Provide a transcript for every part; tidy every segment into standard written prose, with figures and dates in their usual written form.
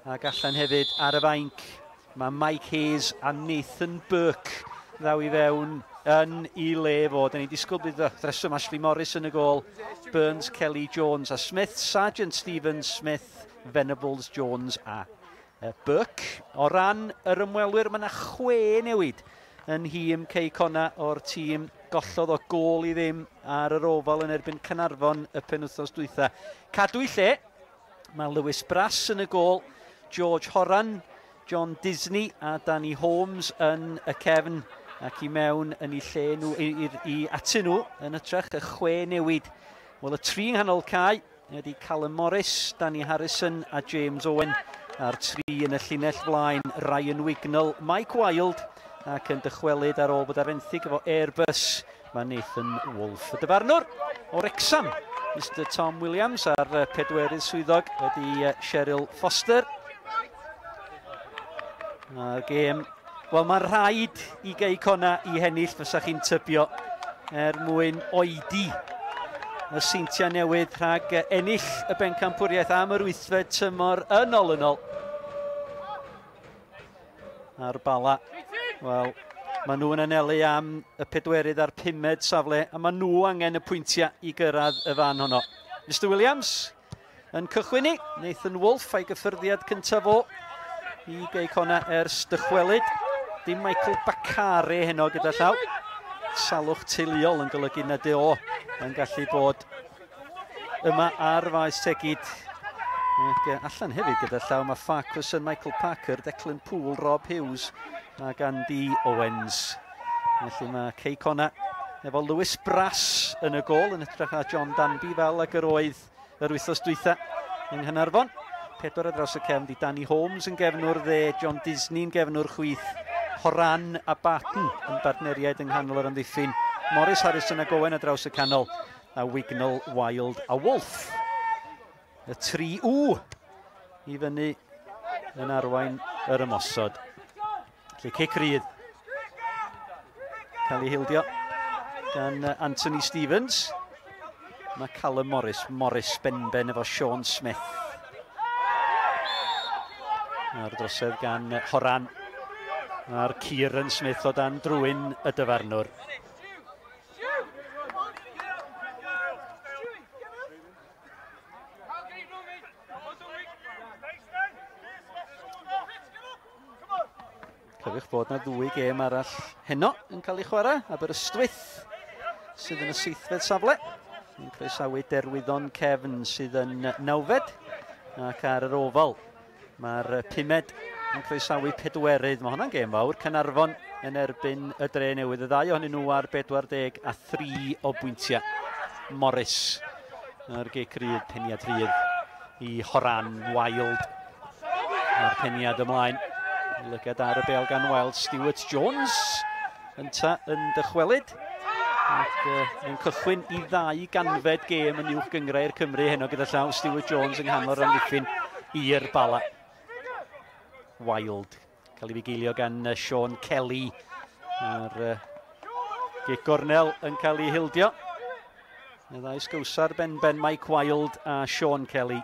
Ac allan hefyd ar y fainc mae Mike Hayes a Nathan Burke ddaw i fewn yn ei le fo. Da ni'n disgwyl bydd reswm Ashley Morris yn y gôl, Burns, Kelly, Jones a Smith, Sargent, Stevens, Smith, Venables, Jones a Burke. O ran yr ymwelwyr, mae yna 6 newid yn nhîm Cei Connah o'r tîm gollodd o gôl i ddim ar yr Ofal yn erbyn Caernarfon y penwythnos dwytha. Cadw i lle, mae Lewis Brass yn y gôl, George Horan, John Disney a Danny Holmes yn y cefn, ac i mewn yn ei lle nhw, i atyn nhw yn hytrach y 6 newid. Wel, y 3 yng nghanol cae ydy Callum Morris, Danny Harrison a James Owen, a'r 3 yn y llinell flaen, Ryan Wignall, Mike Wilde, ac yn dychwelyd ar ôl bod ar fenthyg efo Airbus, mae Nathan Wolfe. Y dyfarnwr o Wrexham, Mr Tom Williams, a'r pedwerydd swyddog ydy Cheryl Foster. A'r gêm, wel, mae'n rhaid i Gei Connah i hennill, fysa chi'n tybio, er mwyn oedi y Seintiau Newydd rhag ennill y bencampwriaeth am yr 8fed tymor yn olynol. A'r Bala, wel, maen nhw'n anelu am y pedwerydd a'r 5med safle, a maen nhw angen y pwyntiau i gyrraedd y fan honno. Mr Williams yn cychwyn ni, Nathan Wolfe a'i gyffyrddiad cyntaf o i Gei Connah ers dychwelyd. Dim Michael Bakare heno gyda llaw. Salwch teuluol yn golygu nad yw o yn gallu bod yma ar faes Tegid. Ac allan hefyd gyda llaw mae Farquharson, Michael Parker, Declan Poole, Rob Hughes ac Andy Owens. Felly mae Cei Connah efo Lewis Brass yn y gôl yn hytrach na John Danby fel ag yr oedd yr wythnos dwytha yng Nghaernarfon. 4 ar draws y cefn di Danny Holmes yn gefnwr dde, John Disney'n gefnwr chwith, Horan a Barton yn bartneriaid yng nghanol yr amddiffyn, Morris, Harrison ac Owen ar draws y canol, a Wignall, Wilde a Wolfe. Y 3 W i fyny yn arwain yr ymosod. Felly cic rydd cael ei hildio gan Anthony Stevens. Mae Callum Morris, Morris benben efo Sean Smith. A'r drosedd gan Horan. A'r Kieran Smith o dan drwyn y dyfarnwr. Cofiwch bod na 2 gêm arall heno yn cael ei chwarae. Aberystwyth sydd yn y 7fed safle. Yn croesawu Derwyddon Cefn sydd yn 9fed. Ac ar yr Ofal mae'r 5med yn croesawu 4. Mae hwnna'n gêm fawr. Caernarfon yn erbyn y Dre Newydd. Y ddau ohonyn nhw ar 43 o bwyntiau. Morris a'r gic rydd, peniad rhydd i Horan. Wilde a'r peniad ymlaen. Lygad ar y bêl gan Wilde. Stuart Jones ynta yn dychwelyd ac yn cychwyn i 200fed gêm yn uwch gynghrair Cymru heno gyda llaw. Stuart Jones yng nghanol yr amddiffyn i'r Bala. Wilde cael ei fugeilio gan Sean Kelly a'r gic gornel yn cael ei hildio. Y ddau sgwsar benben Mike Wilde a Sean Kelly.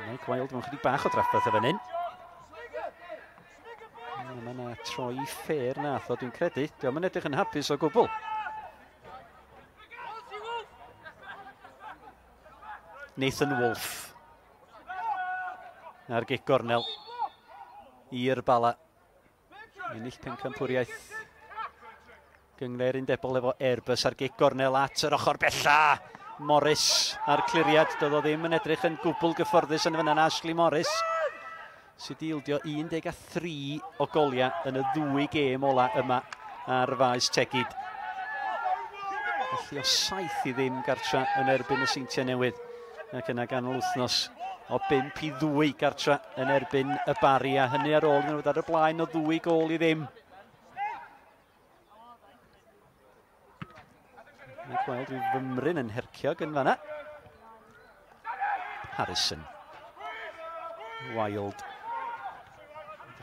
Mike Wilde mewn chydig bach o drafferth o fan hyn. Mae yna troi ffair nath o, dwi'n credu. Dio'm yn edrych yn hapus o gwbl. Nathan Wolfe. A'r gic gornel i'r Bala. Ennill pencampwriaeth gynghrair undebol efo Airbus a'r gic gornel at yr ochr bella. Morris a'r cliriad, doedd o ddim yn edrych yn gwbl gyfforddus yn fyna. Ashley Morris sydd wedi ildio 13 o goliau yn y 2 gêm ola yma ar faes Tegid. Felly o 7-0 gartra yn erbyn y Seintiau Newydd. Ac yna ganol wythnos o 5-2 gartra yn erbyn y Barri, a hynny ar ôl iddyn nhw fod ar y blaen o 2 gôl i ddim. Mae'n gweld rhyw fymryn yn herciog yn fanna. Harrison. Wilde.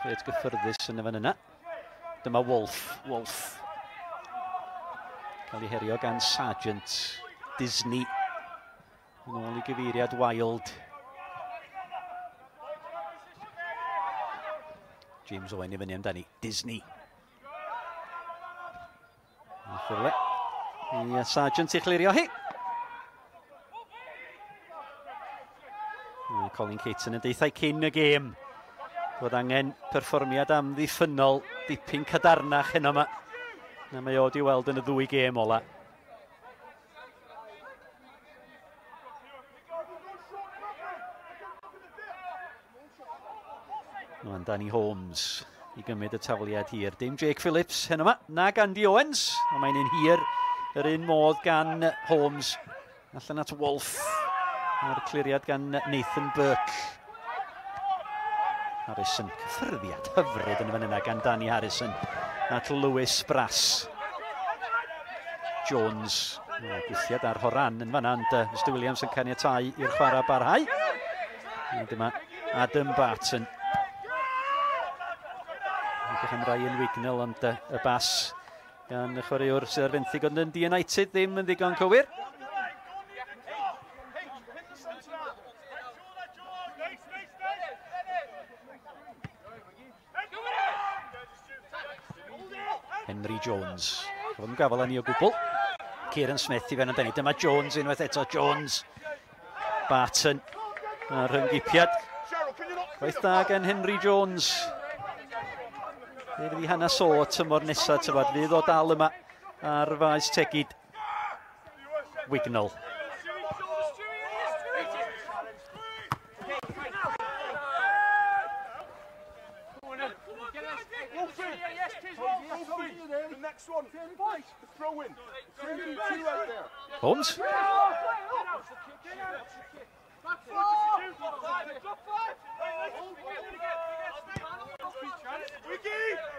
Reit gyffyrddus yn y fan yna. Dyma Wolfe. Wolfe. Cael ei herio gan Sargent. Disney. Yn ôl i gyfeiriad Wild. James Owen i fyny amdani. Disney. A chyfle i Sargent i chlirio hi. Colin Caton yn deithau cyn y gêm bod angen perfformiad amddiffynnol dipyn cadarnach heno yma. Na mae o di weld yn y ddwy gêm ola. Mae'n Danny Holmes i gymryd y tafliad hir. Dim Jake Phillips heno yma, nag Andy Owens. Ond mae'n un hir yr un modd gan Holmes. Allan at Wolf. A'r cliriad gan Nathan Burke. Harrison, cyffyrddiad hyfryd yn y fan yna gan Danny Harrison. At Lewis Brass. Jones, gwthiad ar Horan yn fanna, ond Mr Williams yn caniatáu i'r chwarae barhau. A dyma Adam Barton. Edrych am Ryan Wignall, ond y bas gan y chwaraewr sydd ar fenthyg ond yn Dundee United ddim yn ddigon cywir. Henry Jones. Cafodd yn gafel â ni o gwbl. Kieran Smith i fewn amdani. Dyma Jones unwaith eto. Jones. Barton. A rhyngipiad. Gwaith da gan Henry Jones. Fe fydd i hanes o tymor nesaf, tybod. Fydd o dal yma ar faes Tegid. Wignall. Holmes.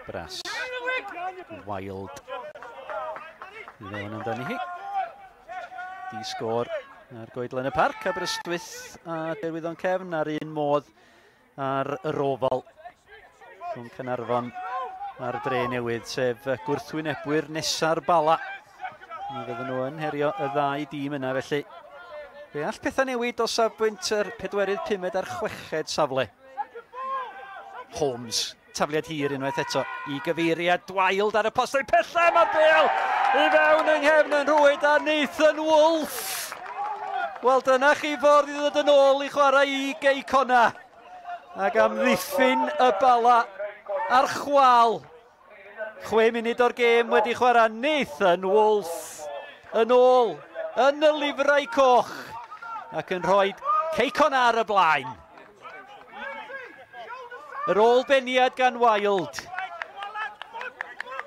Brass. Wild. I fewn amdani hi. Di sgôr ar goedlen y parc, Aberystwyth a Derwyddon Cefn ar un modd ar yr ofal rhwng Caernarfon a'r Dre Newydd, sef gwrthwynebwyr nesa'r Bala. Mi fydden nhw yn herio y ddau dîm yna, felly fe all pethau newid o safbwynt yr pedwerydd, pumed a'r chweched safle. Holmes, tafliad hir unwaith eto i gyfeiriad Wild ar y postau pellaf, mae'r bêl i fewn yng nghefn yn rhwyd a Nathan Wolf. Wel, dyna chi ffordd i ddod yn ôl i chwarae i Gei Connah. Ac amddiffyn y Bala ar chwal. 6 munud o'r gêm wedi chwarae Nathan Wolf yn ôl yn y lifrau coch ac yn rhoi Cei Connah ar y blaen. Yr ôl beniad gan Wild.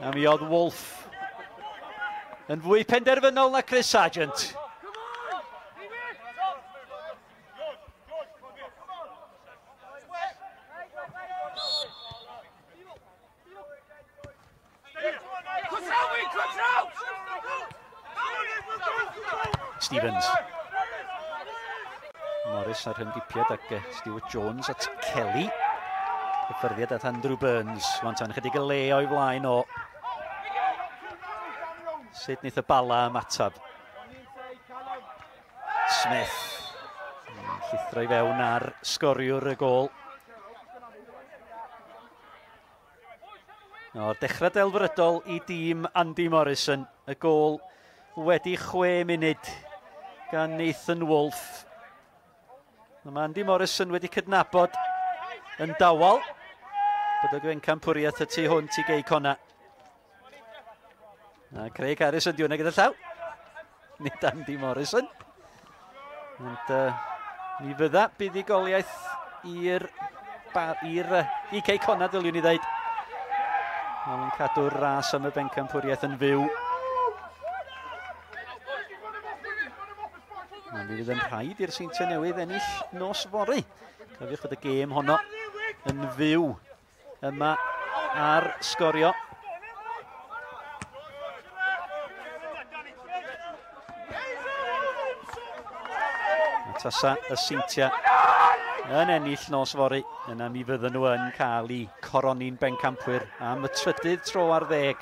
A mi oedd Wolf yn fwy penderfynol na Chris Sargent. Stevens. Morris ar rhyngipiad ac Stuart Jones at Kelly. Cyffyrddiad at Andrew Burns. Wan tan chydig y le o'i flaen o. Sut wnaeth y Bala ymateb? Smith. Llithro i fewn ar sgoriwr y gôl. O'r dechrau delfrydol i dîm Andy Morrison. Y gôl wedi 6 munud gan Nathan Wolf. Mae Andy Morrison wedi cydnabod yn dawel bod y bencampwriaeth y tu hwnt i Gei Connah. A Craig Harrison di hwnna gyda llaw. Nid Andy Morrison. Ond mi fydda buddugoliaeth i Cei Connah, dyliwn i ddeud. Mae'n cadw'r ras am y bencampwriaeth yn fyw. Ond mi fydd yn rhaid i'r Seintiau Newydd ennill nos fory. Cofiwch fod y gêm honno yn fyw yma ar Sgorio. A tasa y Seintiau yn ennill nos fory, yna mi fydden nhw yn cael eu coroni'n bencampwyr am y trydydd tro ar 10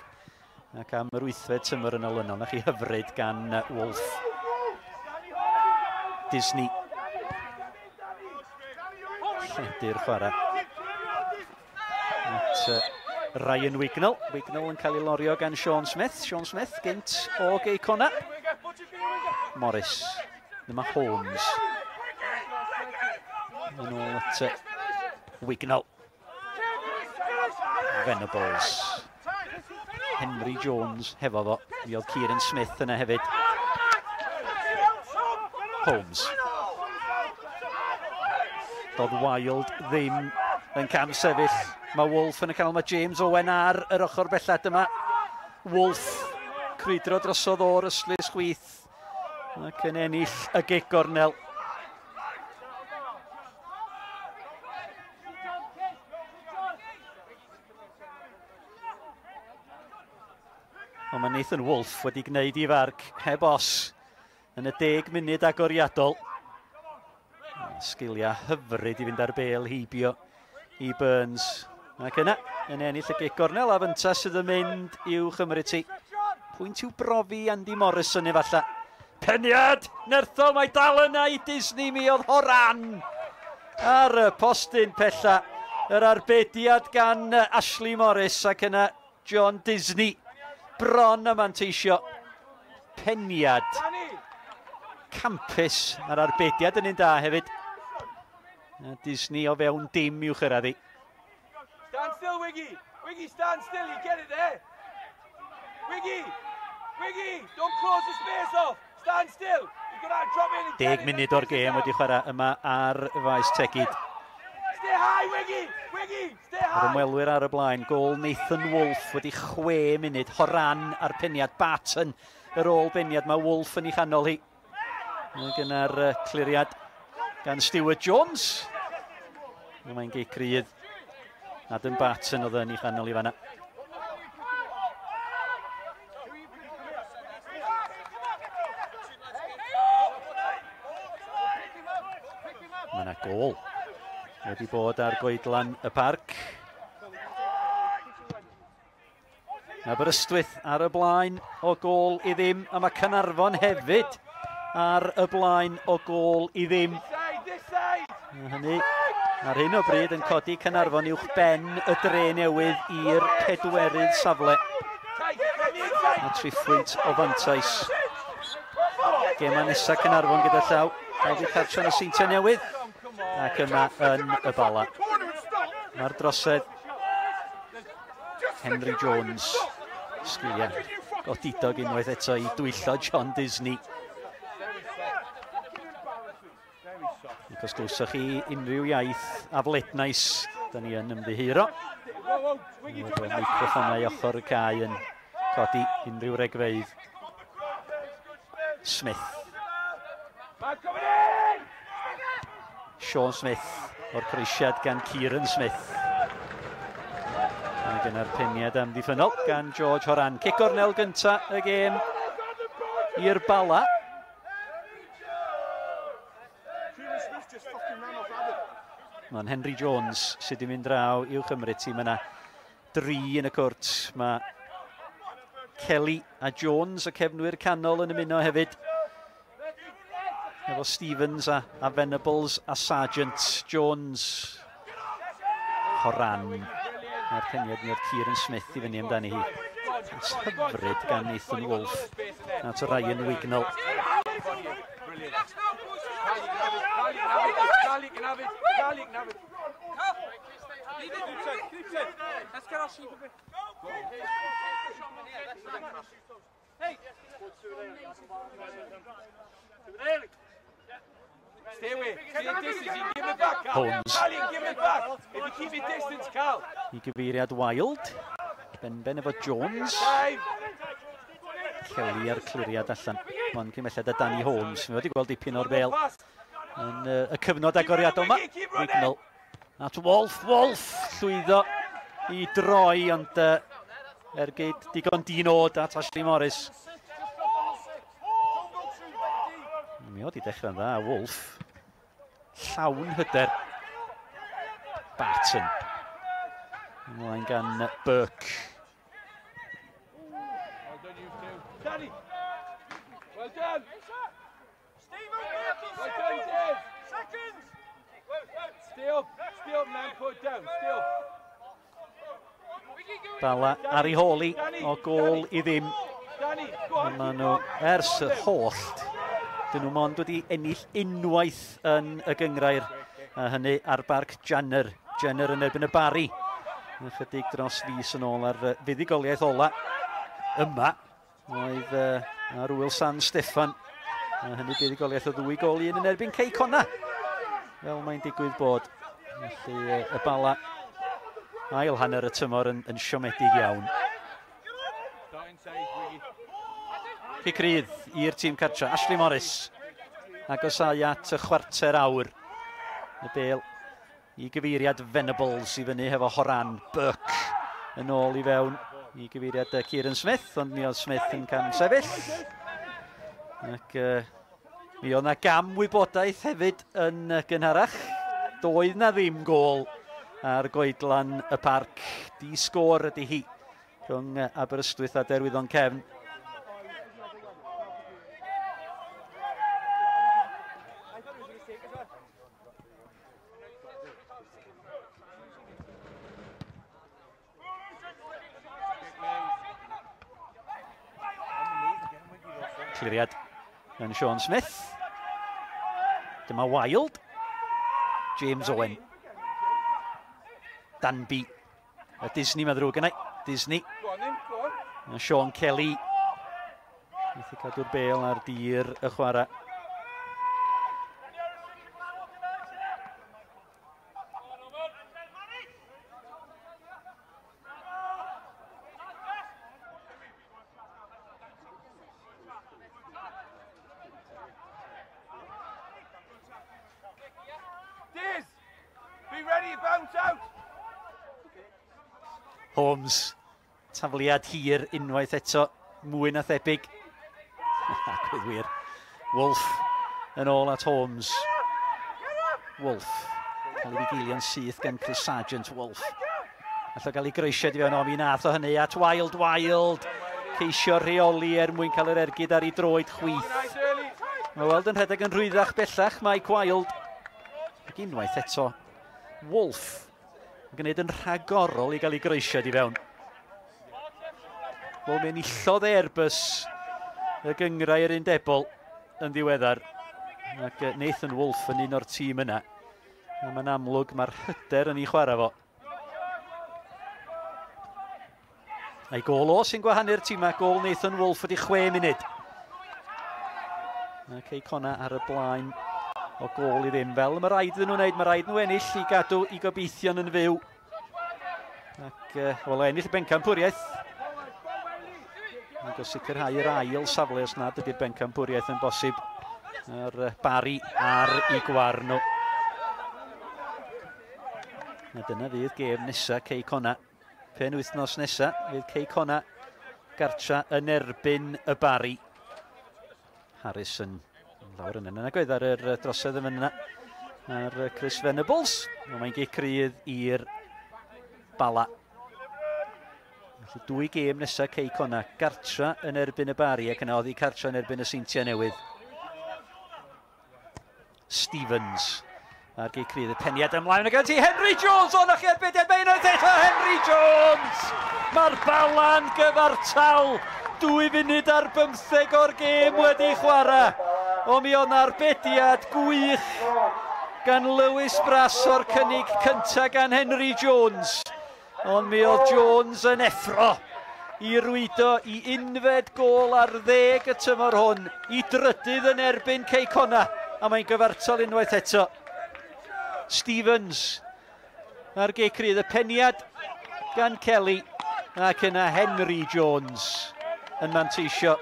ac am yr 8fed tymor yn olynol. Na chi hyfryd gan Wolf. Disney. Lledu'r chwarae. At Ryan Wignall. Wignall yn cael ei lorio gan Sean Smith. Sean Smith gynt o Gei Connah. Morris. Dyma Holmes. Yn ôl at Wignall. Venables. Henry Jones hefo fo. Mi oedd Kieran Smith yna hefyd. Holmes. Doedd Wild ddim yn cam sefyll. Mae Wolf yn y canol, mae James Owen ar yr ochr bella. Dyma Wolf crwydro drosodd o'r ystlys chwith ac yn ennill y gic gornel. Ond mae Nathan Wolf wedi gwneud i farc heb os yn y 10 munud agoriadol. Sgiliau hyfryd i fynd ar bêl heibio i Burns. Ac yna, yn ennill y gic gornel, a fynta sydd yn mynd i'w chymryd ti. Pwynt i'w brofi Andy Morrison efallai. Peniad! Nerthol, mae dal yna i Disney, mi oedd Horan ar y postyn pella. Yr arbediad gan Ashley Morris ac yna John Disney. Bron y manteisio. Peniad. Campus a'r arbediad yn un da hefyd. A Disney o fewn dim i'w chyrraedd hi. Stand still, Wiggy. Wiggy, stand still. You get it there. Wiggy, Wiggy, don't close the space off. Stand still. You've got to drop in and get 10 munud o'r gêm wedi chwarae yma ar faes Tegid. Stay high, Wiggy. Wiggy, stay high. Yr ymwelwyr ar y blaen. Gôl Nathan Wolf wedi 6 munud. Horan a'r peniad. Barton yr ôl beniad. Mae Wolf yn ei chanol hi. Ac yna'r cliriad gan Stuart Jones. Mae'n gic rydd. Adam Barton oedd yn ei chanol i fanna. Mae yna gôl wedi bod ar goedlan y parc. Aberystwyth ar y blaen o gôl i ddim, a mae Caernarfon hefyd ar y blaen o gôl i ddim. A hynny ar hyn o bryd yn codi Caernarfon uwch ben y dre newydd i'r pedwerydd safle. A 3 phwynt o fantais. Gema nesaf Caernarfon gyda llaw. Oddi cartref y Seintiau Newydd ac yma yn y Bala. Mae'r drosedd Henry Jones. Sgiliau godidog unwaith eto i dwyllo John Disney. Ac os glywsoch chi unrhyw iaith aflednais, da ni yn ymddiheuro. Mae microffonau ochr y cae yn codi unrhyw regfeydd. Smith. Sean Smith o'r croesiad gan Kieran Smith. Ac yna'r peniad amddiffynnol gan George Horan. Cic gornel gynta y gêm i'r Bala. Mae'n Henry Jones sydd wedi mynd draw i'w chymryd ti. Mae yna 3 yn y cwrt. Mae Kelly a Jones, y cefnwyr canol, yn ymuno hefyd. Efo Stevens a Venables a Sargent. Jones. Horan. Mae'r peniad mi oedd Kieran Smith i fyny amdani hi. Pas hyfryd gan Nathan Wolf at Ryan Wignall. Stay away. Stay at distance. You give it back, Cal. Holmes. Cal, you give it back. If you keep your distance, Cal. I gyfeiriad Wild. Benben efo Jones. Kelly a'r cliriad allan. Mae'n cymelled â Danny Holmes. Mae wedi gweld dipyn o'r bêl yn y cyfnod agoriadol yma. Wignall at Wolf. Wolf llwyddo i droi, ond ergyd digon di-nod at Ashley Morris. Mi oedd i dechrau'n dda, Wolf. Llawn hyder. Barton. Ymlaen gan Burke. Well done, you two. Danny. Well done. Bala ar ei hôl hi o gôl i ddim. Maen nhw ers y holl. Dyn nhw mond wedi ennill unwaith yn y gynghrair. A hynny ar Barc Janner. Jenner yn erbyn y Barri. Ychydig dros fis yn ôl ar fuddugoliaeth ola yma. Oedd ar Ŵyl San Steffan. A hynny buddugoliaeth o 2 gôl i 1 yn erbyn Cei Connah. Fel mae'n digwydd bod. Felly y Bala ail hanner y tymor yn siomedig iawn. Cic rydd i'r tîm cartra. Ashley Morris. Agosau at y chwarter awr. Y bêl i gyfeiriad Venables i fyny hefo Horan. Burke yn ôl i fewn i gyfeiriad Kieran Smith, ond mi oedd Smith yn cam sefyll. Ac mi oedd na gam wybodaeth hefyd yn gynharach. Doedd na ddim gôl ar goedlan y parc. Di sgôr ydy hi rhwng Aberystwyth a Derwyddon Cefn. Cliriad yn Sean Smith. Dyma Wild. James Owen. Danby. Y Disney mae ddrwg yna. Disney. A Sean Kelly. Methu cadw'r bêl ar dir y chwarae. Holmes, tafliad hir unwaith eto, mwy na thebyg. Ac oedd wir. Wolf yn ôl at Holmes. Wolf, cael ei fugeilio'n syth gan Chris Sargent. Wolf. Alla gael ei groesiad i fewn, o mi nath o hynny at Wild. Wild, ceisio rheoli er mwyn cael yr ergyd ar ei droed chwith. Mae weld yn rhedeg yn rhwyddach bellach, Mike Wild. Ac unwaith eto, Wolf yn gwneud yn rhagorol i gael ei groesiad i fewn. Wel, mi enillodd Airbus y gynghrair undebol yn ddiweddar. Ac Nathan Wolf yn un o'r tîm yna. A mae'n amlwg mae'r hyder yn ei chwarae fo. A'i gôl o sy'n gwahanu'r tîm, a gôl Nathan Wolf ydi 6 munud. A Cei Connah ar y blaen o gôl i ddim. Fel mae rhaid iddyn nhw wneud, mae rhaid nhw ennill i gadw i gobeithion yn fyw. Ac wel, ennill y bencampwriaeth. Ac o sicrhau yr ail safle os nad ydy'r bencampwriaeth yn bosib. A'r Barri ar eu gwar nhw. A dyna fydd gêm nesa Cei Connah. Pen wythnos nesa fydd Cei Connah gartra yn erbyn y Barri. Harris yn lawr yn yna nag ar yr drosedd yn yna ar Chris Venables. Mae'n gic rydd i'r Bala. Felly 2 gêm nesaf Cei Connah. Gartra yn erbyn y Barri ac yna oddi cartra yn erbyn y Seintiau Newydd. Stevens ar gic rydd, y peniad ymlaen ag ati Henry Jones, o na chi arbediad, mae'n eto Henry Jones! Mae'r Bala'n gyfartal! 2 funud ar 15 o'r gêm wedi chwarae. O mi oedd arbediad gwych gan Lewis Brass o'r cynnig cyntaf gan Henry Jones. Ond mi oedd Jones yn effro i rwydo i unfed gôl ar 10 y tymor hwn, i drydydd yn erbyn Cei Connah, a mae'n gyfartal unwaith eto. Stevens ar gic rydd, y peniad gan Kelly, ac yna Henry Jones yn manteisio.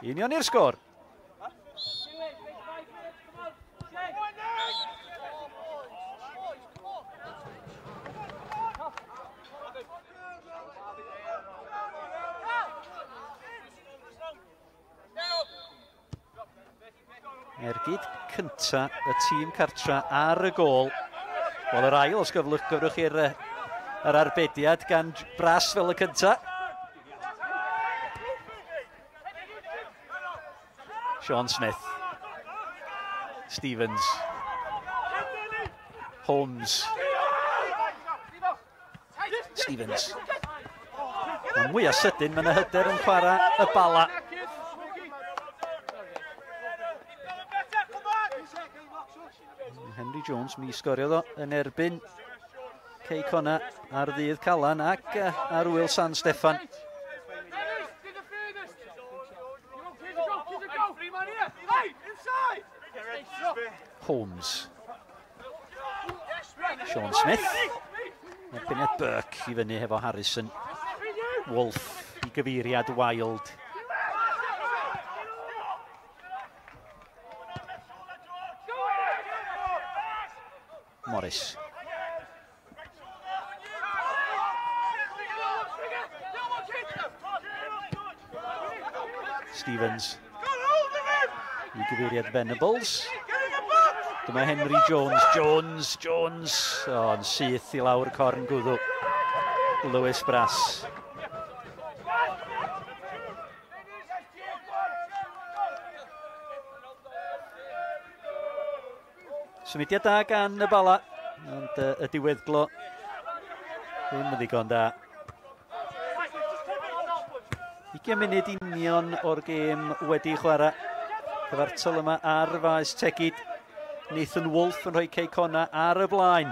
Union i'r sgôr. Ergyd cynta y tîm cartra ar y gôl. Wel, yr ail, os gyfrwch chi'r yr arbediad gan Brass fel y cynta. Sean Smith. Stevens. Holmes. Stevens. Mae'n mwyaf sydyn, mae'n hyder yn chwarae y Bala. Henry Jones, mi sgoriodd o yn erbyn Cei Connah ar ddydd Calan ac ar Ŵyl San Steffan. Holmes. Sean Smith. Erbyniad Burke i fyny hefo Harrison. Wolf i gyfeiriad Wild. Morris. Stevens. I gyfeiriad Venables. Dyma Henry Jones. Jones, Jones. O, yn syth i lawr corn gwddw. Lewis Brass. Symudiad da gan y Bala, ond y diweddglo ddim yn ddigon da. 20 munud union o'r gêm wedi chwarae. Cyfartal yma ar faes Tegid. Nathan Wolfe yn rhoi Cei Connah ar y blaen.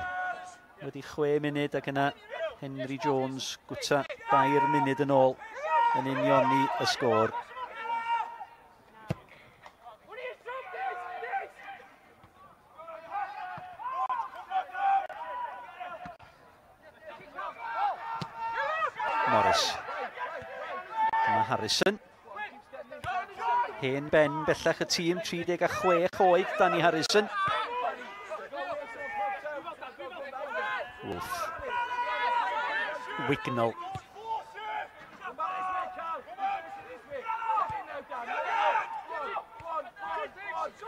Wedi 6 munud ac yna Henry Jones gwta 2 munud yn ôl yn unioni y sgôr. Morris. Dyma Harrison. Hen ben bellach y tîm, 36 oed, Danny Harrison. Wolf. Wignall.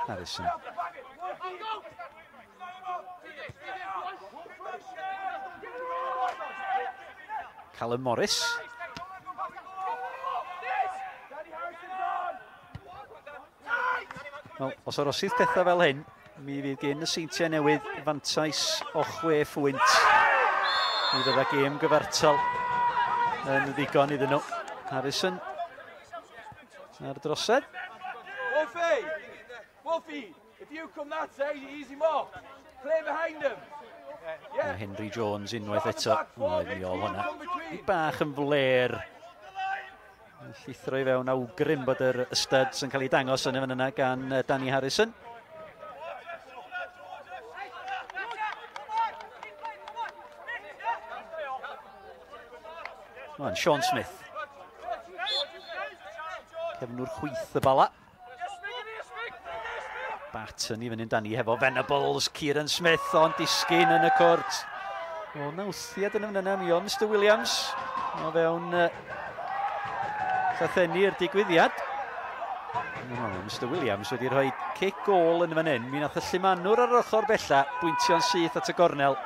Harrison. Callum Morris. Wel, os arosith pethau fel hyn, mi fydd gen y Seintiau Newydd fantais o 6 phwynt. Mi fydda gêm gyfartal yn ddigon iddyn nhw. Harrison ar drosedd. Wolfie! Wolfie! If you come that side, easy mark. Play behind him. Yeah. Henry Jones unwaith eto. Mi ôl hwnna. Bach yn fler. Llithro i fewn awgrym bod yr studs yn cael ei dangos yn y fan yna gan Danny Harrison. Wan, Sean Smith. Cefnwr chwith y Bala. Batten i fyny'n Danny hefo Venables, Kieran Smith ond disgyn yn y cwrt. O, nawthiad yn y fan yna, mi oedd Mr Williams o fewn llathennu'r digwyddiad. No, Mr Williams wedi rhoi cic gôl yn y fan hyn. Mi nath y llumanwr ar yr ochr bella bwyntio'n syth at y gornel.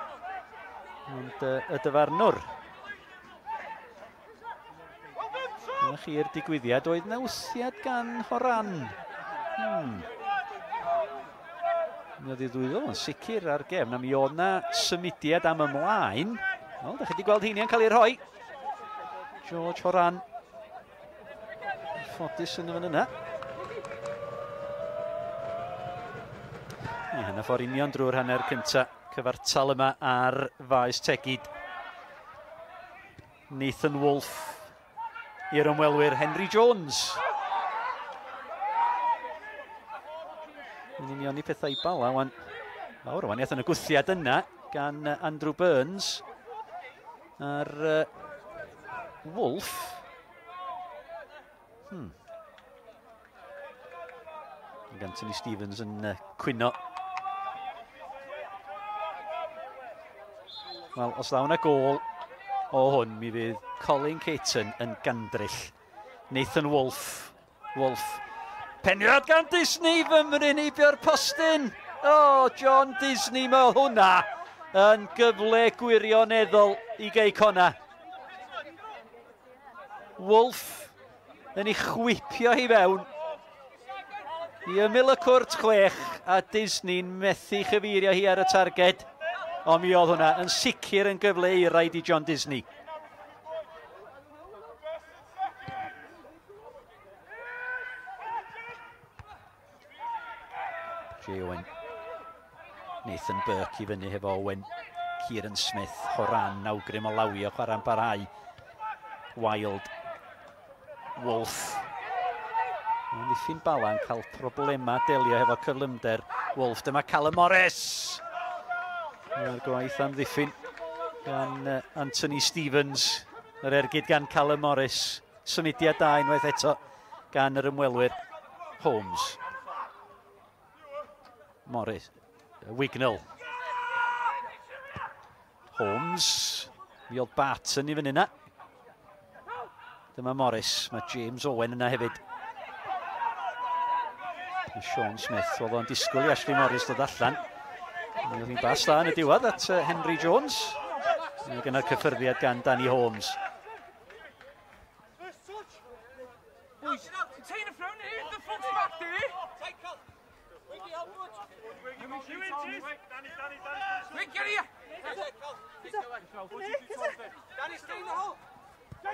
Ond y dyfarnwr. Dyna chi'r digwyddiad oedd nawthiad gan Horan. Mi oedd ei ddwyddo yn sicr ar gefn, a mi oedd na symudiad am ymlaen. Wel, da chi wedi gweld heiniau'n cael ei rhoi. George Horan. Ffodus yn y fan yna. I hanner ffordd union drwy'r hanner cynta. Cyfartal yma ar faes Tegid. Nathan Wolfe i'r ymwelwyr Henry Jones. Yn union i pethau i Bala, wan. Fawr o waniaeth yn y gwthiad yna gan Andrew Burns. A'r Wolfe. Ac Anthony Stevens yn cwyno. Wel, os ddaw yna gôl o hwn, mi fydd Colin Caton yn gandryll. Nathan Wolfe. Wolfe. Peniad gan Disney, fymryn heibio'r postyn. O, John Disney, mae hwnna yn gyfle gwirioneddol i Gei Connah. Wolfe yn ei chwipio hi fewn. I ymyl y cwrt 6 a Disney'n methu chyfeirio hi ar y targed. Ond mi oedd hwnna yn sicr yn gyfle eiraid i John Disney. Jay Owen. Nathan Burke i fyny hefo Owen. Kieran Smith, Horan, awgrym o lawio, chwarae'n parhau. Wild. Wolf. Mae'n ddiffyn Bala'n cael problemau delio hefo cyflymder Wolf. Dyma Callum Morris. Mae'r gwaith am ddiffyn gan Anthony Stevens. Yr ergyd gan Callum Morris. Symudiad da unwaith eto gan yr ymwelwyr. Holmes. Morris. Wignall. Holmes. Mi oedd Barton i fyny yna. Dyma Morris. Mae James Owen yna hefyd. A Sean Smith. Oedd o'n disgwyl i Ashley Morris ddod allan. Mi oedd hi'n bas dda yn y diwedd at Henry Jones. Mae gyda'r cyffyrddiad gan Danny Holmes.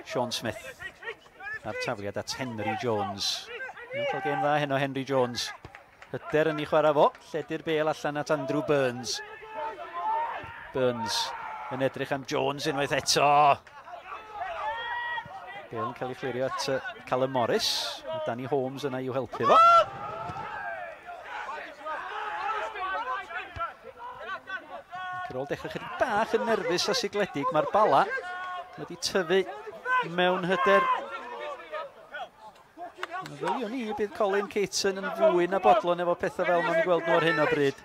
Sean Smith a'r tafliad at Henry Jones. Mae'n cael gêm dda heno Henry Jones. Hyder yn ei chwarae fo. Lledu'r bêl allan at Andrew Burns. Burns yn edrych am Jones unwaith eto. Bêl yn cael ei chlirio at Callum Morris. Danny Holmes yna i'w helpu fo. Ar ôl dechrau chydig bach yn nerfus a sigledig, mae'r Bala wedi tyfu mewn hyder. Ddyliwn ni bydd Colin Caton yn fwy na bodlon efo pethau fel ma'n gweld nhw ar hyn o bryd.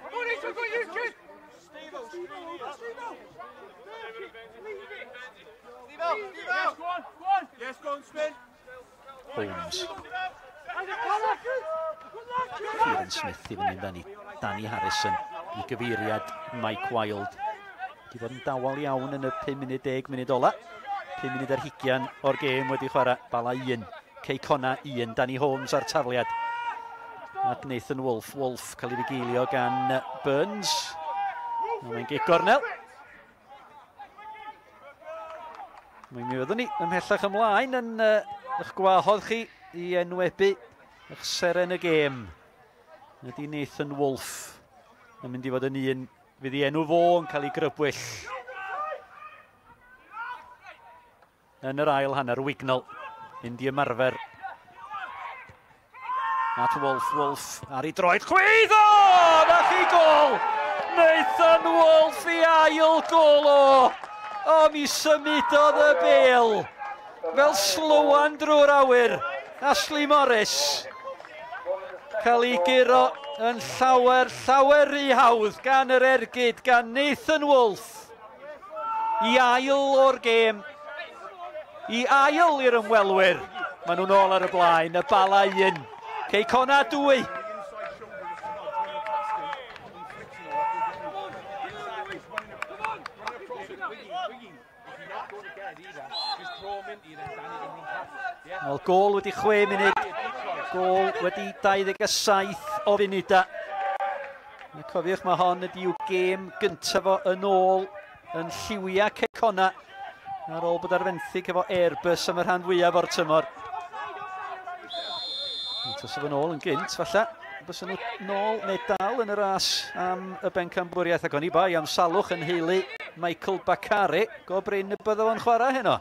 Holmes. Kieran Smith i fyny amdani. Danny Harrison i gyfeiriad Mike Wild. Wedi bod yn dawel iawn yn y 5 munud 10 munud ola. 5 munud ar hugian o'r gêm wedi chwarae. Bala 1, Cei Connah 1, Danny Holmes ar tafliad. At Nathan Wolf. Wolf cael ei fugeilio gan Burns. Mae'n gic gornel. Mi fyddwn ni ymhellach ymlaen yn eich gwahodd chi i enwebu eich seren y gêm. Ydy Nathan Wolf yn mynd i fod yn un fydd ei enw fo yn cael ei grybwyll yn yr ail hanner. Wignall mynd i ymarfer at Wolf. Wolf ar ei droed chwith. O! Na chi gol! Nathan Wolf i ail gol o! O, mi symudodd y bêl fel slwan drwy'r awyr. Ashley Morris cael ei guro yn llawer, llawer rhy hawdd gan yr ergyd gan Nathan Wolf. I ail o'r gêm. I ail i'r ymwelwyr. Maen nhw'n ôl ar y blaen. Y Bala 1. Cei Connah 2. Wel, gôl wedi 6 munud. Gôl wedi 27 o funudau. Cofiwch, mae hon ydi i'w gêm gyntaf o yn ôl yn lliwiau Cei Connah ar ôl bod ar fenthyg efo Airbus am y rhan fwyaf o'r tymor. Tasa fo'n ôl yn gynt, falle. Bysa nhw nôl neu dal yn y ras am y bencampwriaeth, ac oni bai am salwch yn heulu Michael Bakare, go brin y bydda fo'n chwarae heno.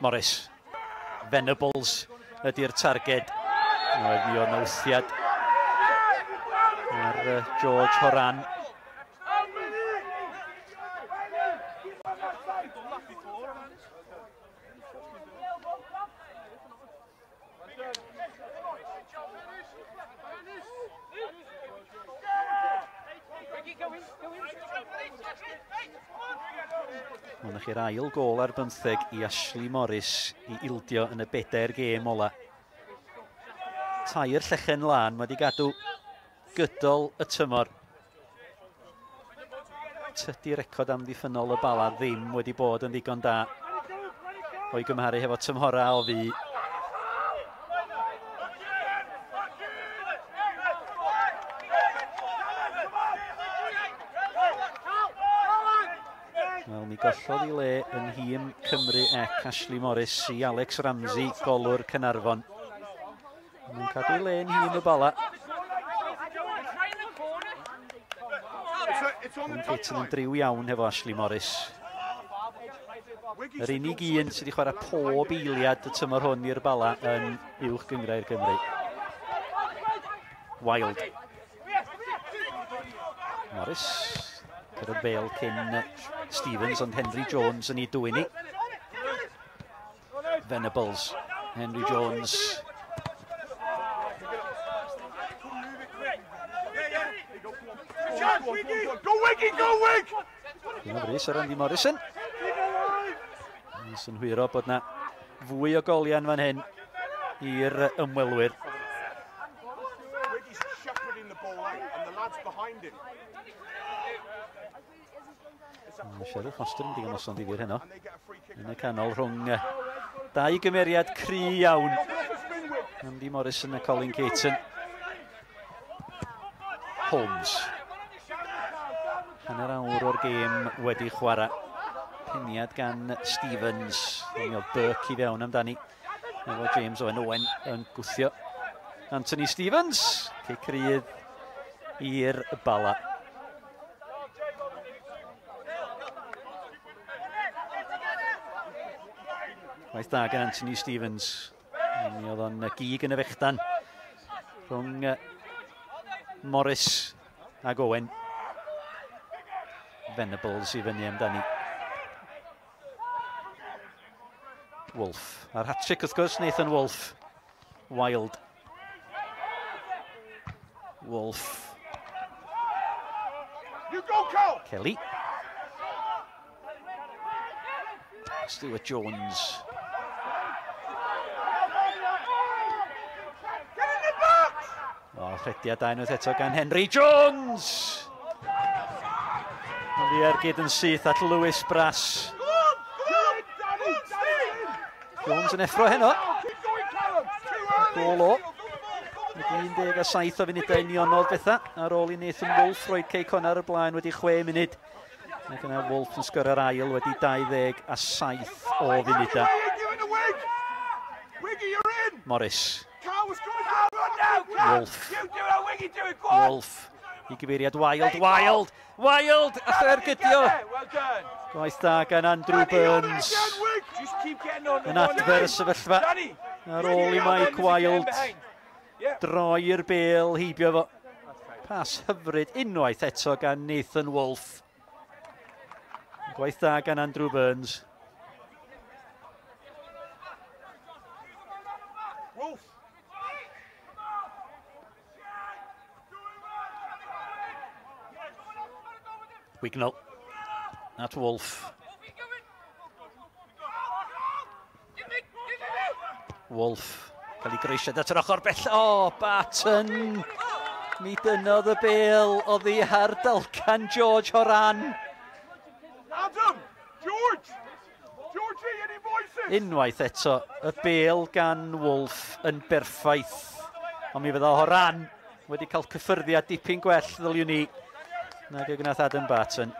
Morris. Venables ydy'r targed. Oedd mi o'n wthiad ar George Horan. Ond chi'r ail gôl ar bymtheg i Ashley Morris i ildio yn y bedair gêm ola. Tair llechen lân wedi gadw gydol y tymor. Tydi record amddiffynnol y Bala ddim wedi bod yn ddigon da. o'i gymharu hefo tymhora o fi. Wel, mi gollodd i le yn nhîm Cymru ec Ashley Morris i Alex Ramsey, golwr Caernarfon. Mae'n cadw i le yn nhîm y Bala. Colin Caton yn driw iawn hefo Ashley Morris. Yr unig un sydd wedi chwarae pob eiliad y tymor hwn i'r Bala yn Uwch Gynghrair Gymru. Wild. Morris. Cyrraedd bêl cyn Stevens, ond Henry Jones yn ei dwyn i. Venables. Henry Jones. Go Wiggy, go Wig! Dyna frys ar Andy Morrison. Yn synhwyro bod na fwy o goliau fan hyn i'r ymwelwyr. Wiggy's shepherding the ball out and the lads behind him. Cheryl Foster yn digon noson ddifyr heno. Yn y canol rhwng dau gymeriad cry iawn. Andy Morrison a Colin Caton. Holmes. Hanner awr o'r gêm wedi chwarae. Peniad gan Stevens. Mi oedd Burke i fewn amdani. Efo James Owen Owen yn gwthio. Anthony Stevens. Cic rydd i'r Bala. Waith da gan Anthony Stevens. Mi oedd o'n gig yn y fechdan rhwng Morris ag Owen. Venables i fyny amdani. Wolf. A'r hat-trick wrth gwrs, Nathan Wolf. Wild. Wolf. You go, Cal! Kelly. Stuart Jones. Get in the box! O, rhediad da unwaith eto gan Henry Jones! Ond i ergyd yn syth at Lewis Brass. Go on! Go on! Danny! Danny! Jones yn effro heno. Keep going, Callum! Too early! Gôl o. Wedi 17 o funudau unionodd bethau ar ôl i Nathan Wolf roi Cei Connah ar y blaen wedi 6 munud. Ac yna Wolf yn sgorio'r ail wedi 27 o funudau. Give it to Wig! Wiggy, you're in! Morris. Cal was going to run now! Cal! Wolf. You do it, Wiggy, do it! Go on! Wolf i gyfeiriad Wild, Wild, Wild! Allai ergydio! Well done! Gwaith da gan Andrew Danny, on it Burns. again, Wig! Just keep getting on the Yn adfer y sefyllfa Danny! ar ôl i Mike Wild droi'r bêl heibio fo. Pas hyfryd unwaith eto gan Nathan Wolf. Gwaith da gan Andrew Burns. Wolf! Wignall at Wolf. Wolf cael ei greisiad at yr ochr bell. O, Barton! Mi dynnodd y bêl oddi ar dalcan George Horan. Adam! George! Georgie, any voices? Unwaith eto, y bêl gan Wolf yn berffaith. Ond mi fydda Horan wedi cael cyffyrddiad dipyn gwell ddyliwn ni nag y gwnaeth Adam Barton.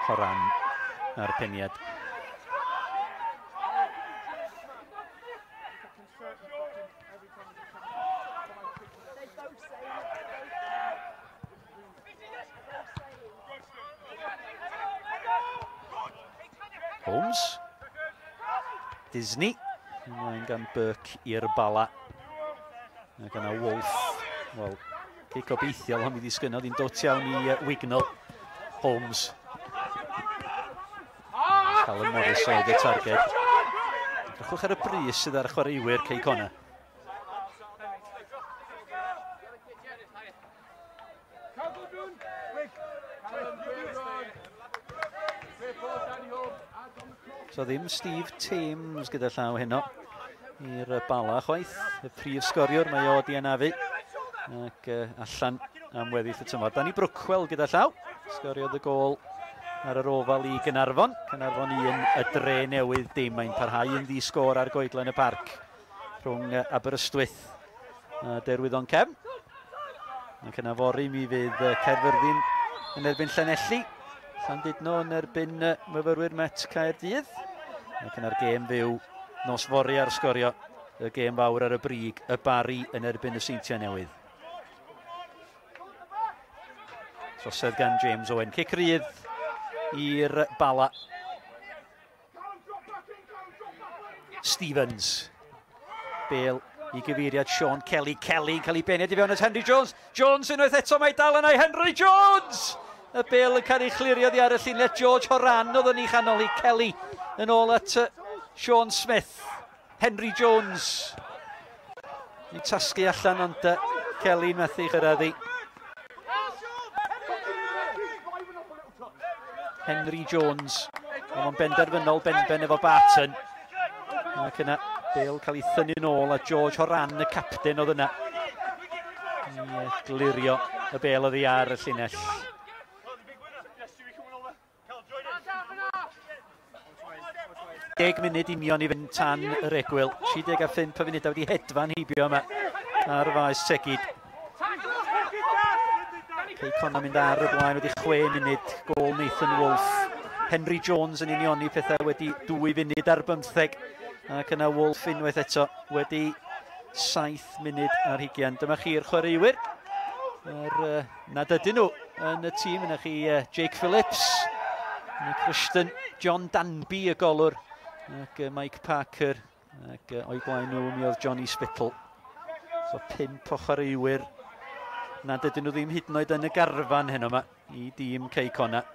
Horan a'r peniad. Holmes. Disney. Ymlaen gan Burke i'r Bala. Ac yna Wolf. Wel, cic obeithiol, ond mi ddisgynnodd hi'n dwt iawn i Wignall. Holmes. Callum Morris oedd y targed. Edrychwch ar y brys sydd ar y chwaraewyr Cei Connah. So ddim Steve Thames gyda llaw heno i'r Bala chwaith. Y prif sgoriwr, mae o di anafu ac allan am weddill y tymor. Danny Brookwell gyda llaw, sgoriodd y gôl ar yr ofal i Gaernarfon. Caernarfon 1, y Dre Newydd dim. Mae'n parhau yn ddi-sgôr ar goedlan y parc rhwng Aberystwyth a Derwyddon Cefn. Ac yna fory mi fydd Caerfyrddin yn erbyn Llanelli, Llandudno yn erbyn myfyrwyr Met Caerdydd. Ac yna'r gêm fyw nos fory ar Sgorio, y gêm fawr ar y brig, y Barri yn erbyn y Seintiau Newydd. Trosedd gan James Owen. Cic rydd i'r Bala. Stevens. Bale i gyfeiriad Sean Kelly. Kelly yn cael ei beniad i fewn at Henry Jones. Jones unwaith eto, mae dal yna i Henry Jones! Y bel yn cael ei chlirio oddi ar y llinell. George Horan oedd yn ei chanol i Kelly yn ôl at Sean Smith. Henry Jones. Ni'n tasgu allan, ond Kelly methu chyrraedd hi. Henry Jones. Ond mae'n benderfynol benben efo Barton. Ac yna Bale cael ei thynnu nôl a George Horan, y capten, oedd yna i glirio y bel oddi ar y llinell. 10 munud union i fynd tan yr egwyl. 35 o funudau wedi hedfan heibio yma ar faes Tegid. Cei Connah mynd ar y blaen wedi 6 munud. Gôl Nathan Wolfe. Henry Jones yn unioni pethau wedi 2 funud ar 15. Ac yna Wolfe unwaith eto wedi 7 munud ar 20. Dyma chi'r chwaraewyr. Nad ydyn nhw yn y tîm. Yna chi Jake Phillips, Nick Rushton, John Danby y golwr, ac Mike Parker, ac o'i blaen nhw mi oedd Johnny Spittle. So 5 o chwaraewyr nad ydyn nhw ddim hyd yn oed yn y garfan heno yma i dîm Cei Connah.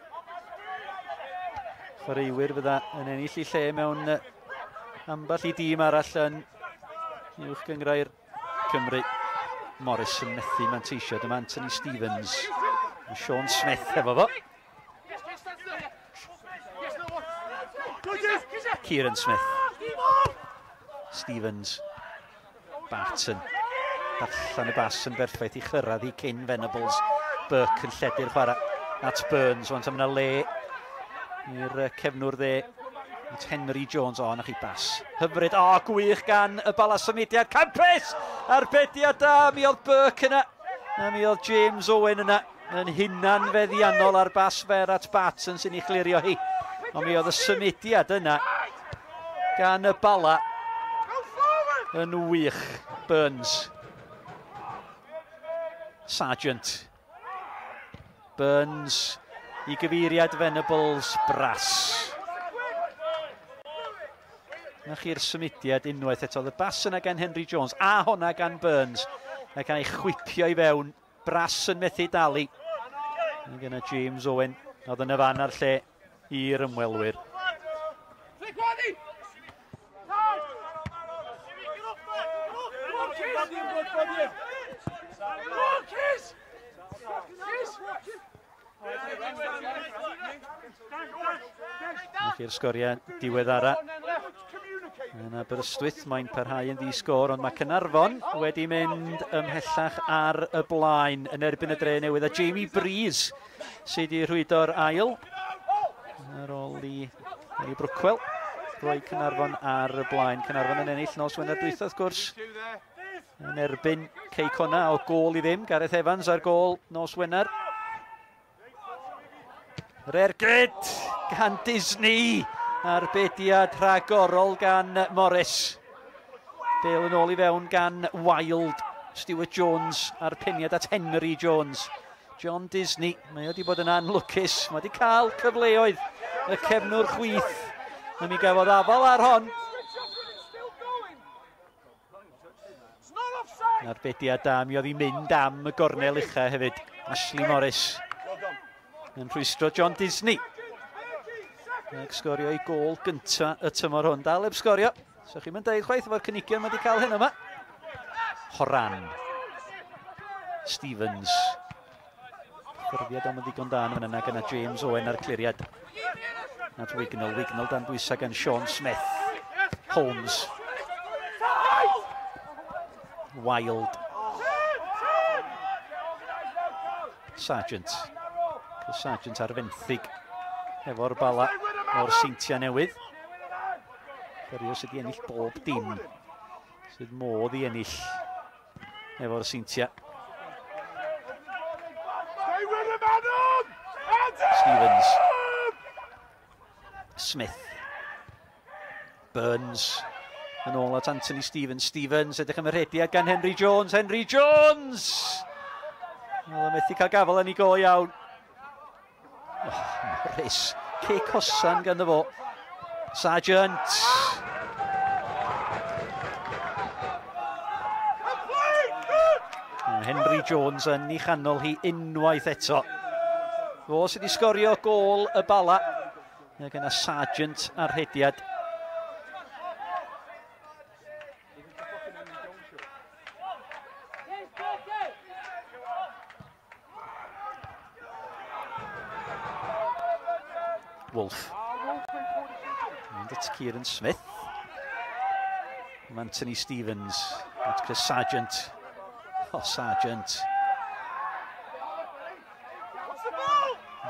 Chwaraewyr fydda yn ennill i lle mewn ambell i dîm arall yn uwch gynghrair Cymru. Morris yn methu manteisio, dyma Anthony Stevens. Sean Smith efo fo. Kieran Smith. Stevens. Barton. Darllen y bas yn berffaith i chyrraedd i cyn Venables. Burke yn lledu'r chwarae at Burns. Wan yna le i'r cefnwr dde. At Henry Jones. O, na chi bas. Hyfryd. O, gwych gan y Bala, symudiad campus! Arbediad da. Mi oedd Burke yna. A mi oedd James Owen yna. Yn hunan feddiannol ar bas fer at Barton sy'n ei chlirio hi. Ond mi oedd y symudiad yna gan y Bala yn wych. Burns. Sargent. Burns i gyfeiriad Venables. Brass. Na chi'r symudiad unwaith eto. Y bas yna gan Henry Jones a honna gan Burns. A gan ei chwipio i fewn. Brass yn methu dalu. Ac yna James Owen oedd yn y fan a'r lle i'r ymwelwyr. Na chi'r sgoriau diweddara. Yn Aberystwyth mae'n parhau yn ddi-sgôr, ond mae Caernarfon wedi mynd ymhellach ar y blaen yn erbyn y Dre Newydd. A Jamie Breeze sydd wedi rhwydo'r ail ar ôl i Harry Brookwell roi Caernarfon ar y blaen. Caernarfon yn ennill nos Wener dwytha, wrth gwrs, yn erbyn Cei Connah o gôl i ddim. Gareth Evans ar gôl nos Wener. Yr ergyd gan Disney. Arbediad rhagorol gan Morris. Bale yn ôl i fewn gan Wild. Stuart Jones a'r peniad at Henry Jones. John Disney, mae wedi bod yn anlwcus. Mae wedi cael cyfleoedd y cefnwr chwith. A mi gafodd afal ar hon. Arbediad da, mi oedd hi'n mynd am y gornel ucha hefyd. Ashley Morris yn rhwystro John Disney. Ac sgorio ei gôl gynta y tymor hwn. Dal heb sgorio. So chi'n mynd deud chwaith efo'r cynigion mae wedi cael hyn yma. Horan. Stevens. Ffurfiad am yn ddigon da yn yna gyda James Owen ar cliriad. At Wignall. Wignall dan bwysau gan Sean Smith. Holmes. Wild. Sargent. Sargent ar fenthyg efo'r Bala o'r Seintiau Newydd. Chwaraewr sydd wedi ennill bob dim sydd modd i ennill efo'r Seintiau. Stevens. Smith. Burns. Yn ôl at Anthony Stevens. Stevens, edrych am y rhediad gan Henry Jones. Henry Jones! Wel, methu cael gafel yn ei go iawn. Oh, Morris. Cic hosan ganddo fo. Sargent. Henry Jones yn ei chanol hi unwaith eto. Fo sydd wedi sgorio gôl y Bala. Ac yna Sargent ar rhediad. Wolf. And it's Kieran Smith. And Anthony Stevens. That's Chris Sargent. Oh, Sargent.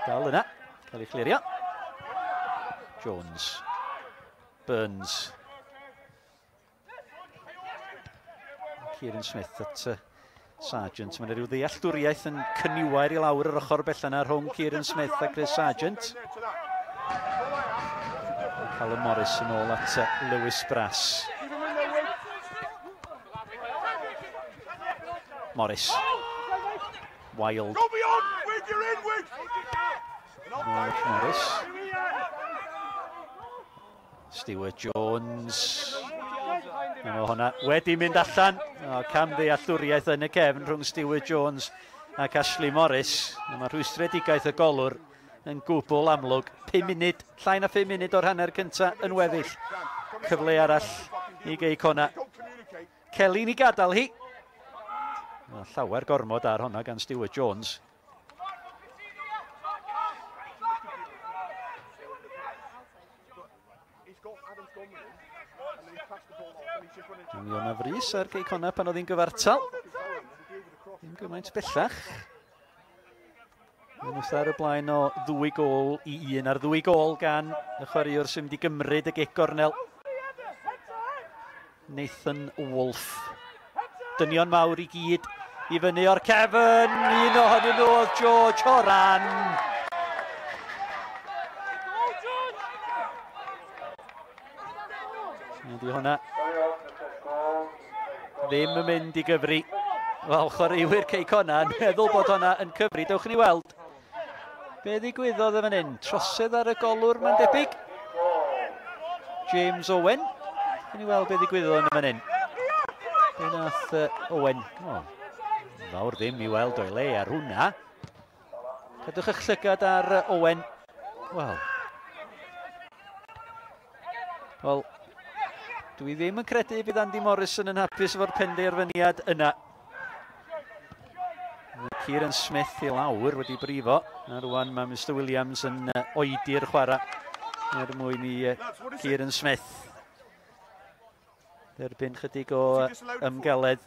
Dal yna. Cael ei chlirio. Jones. Burns. Kieran Smith at Sargent. Mae'n rhyw ddealltwriaeth yn cyniwair i lawr yr ochr bell yna rhwng Kieran Smith a Chris Sargent. Callum Morris yn ôl at Lewis Brass. Morris. Wild. Morris. Stewart Jones. Mae hwnna wedi mynd allan. O, cam ddealltwriaeth yn y cefn rhwng Stewart Jones ac Ashley Morris. Mae rhwystredigaeth y golwr yn gwbl amlwg. 5 munud, llai na 5 munud o'r hanner cyntaf yn weddill. Cyfle arall i Gei Connah. Kelly'n i gadael hi. Mae llawer gormod ar hwnna gan Stewart Jones. Mi o'na frys ar Gei Connah pan oedd hi'n gyfartal. Ddim gymaint bellach. Mae'n wrth ar y blaen o 2 gôl i 1 ar 2 gôl gan y chwaraewr sy'n mynd i gymryd y gic gornel. Nathan Wolf. Dynion mawr i gyd i fyny o'r cefn. Un ohonyn nhw oedd George Horan. Ydy hwnna ddim yn mynd i gyfri. Wel, chwaraewyr Cei Connah yn meddwl bod hwnna yn cyfri. Dewch ni weld be ddigwyddodd yn fan hyn. Trosedd ar y golwr, mae'n debyg. James Owen. Dewch ni weld be ddigwyddodd yn fan hyn. Be nath Owen? Oh, fawr ddim i weld o'i le ar hwnna. Cadwch eich llygad ar Owen. Wel, dwi ddim yn credu bydd Andy Morrison yn hapus efo'r penderfyniad yna. Kieran Smith i lawr wedi brifo. A rwan mae Mr Williams yn oedi'r chwarae er mwyn i Kieran Smith derbyn chydig o ymgeledd.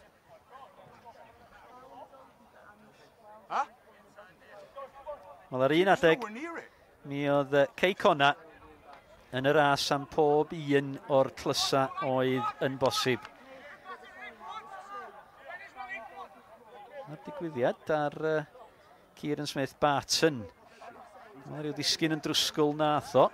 Wel, ar un adeg, mi oedd Cei Connah yn y ras am pob un o'r tlysa oedd yn bosib. Mae'r digwyddiad ar Kieran Smith Barton. Mae rhyw ddisgyn yn drwsgwl nath o.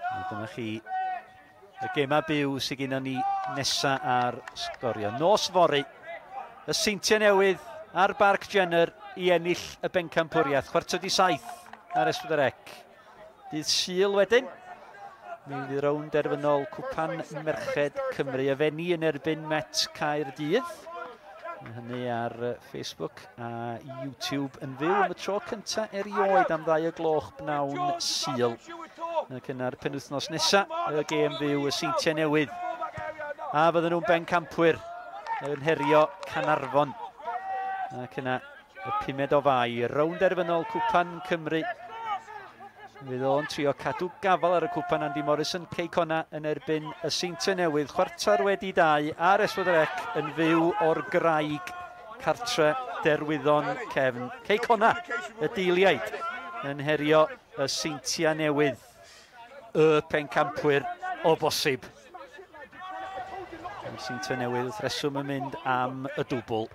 A dyma chi y gema byw sydd gennym ni nesa ar Sgorio. Nos fory, y Seintiau Newydd ar Barc Jenner i ennill y bencampwriaeth. 6:45 ar S4C. Dydd Sul wedyn, mi fydd rownd derfynol Cwpan Merched Cymru. Y Fenni yn erbyn Met Caerdydd. Mae hynny ar Facebook a YouTube yn fyw am y tro cyntaf erioed am 2 o'r gloch bnawn Sul. Ac yna'r penwythnos nesaf, y gêm fyw y Seintiau Newydd. A fydden nhw'n bencampwyr yn herio Caernarfon. Ac yna y 5 o Fai, rownd derfynol Cwpan Cymru. Fydd o'n trio cadw gafal ar y cwpan. Andy Morrison, Cei Connah yn erbyn y Seintiau Newydd. 2:15 ar S4C yn fyw o'r Graig, cartre Derwyddon Cefn. Cei Connah, y deiliaid, yn herio y Seintiau Newydd, y pencampwyr o bosib. Y Seintiau Newydd wrth reswm yn mynd am y dwbl.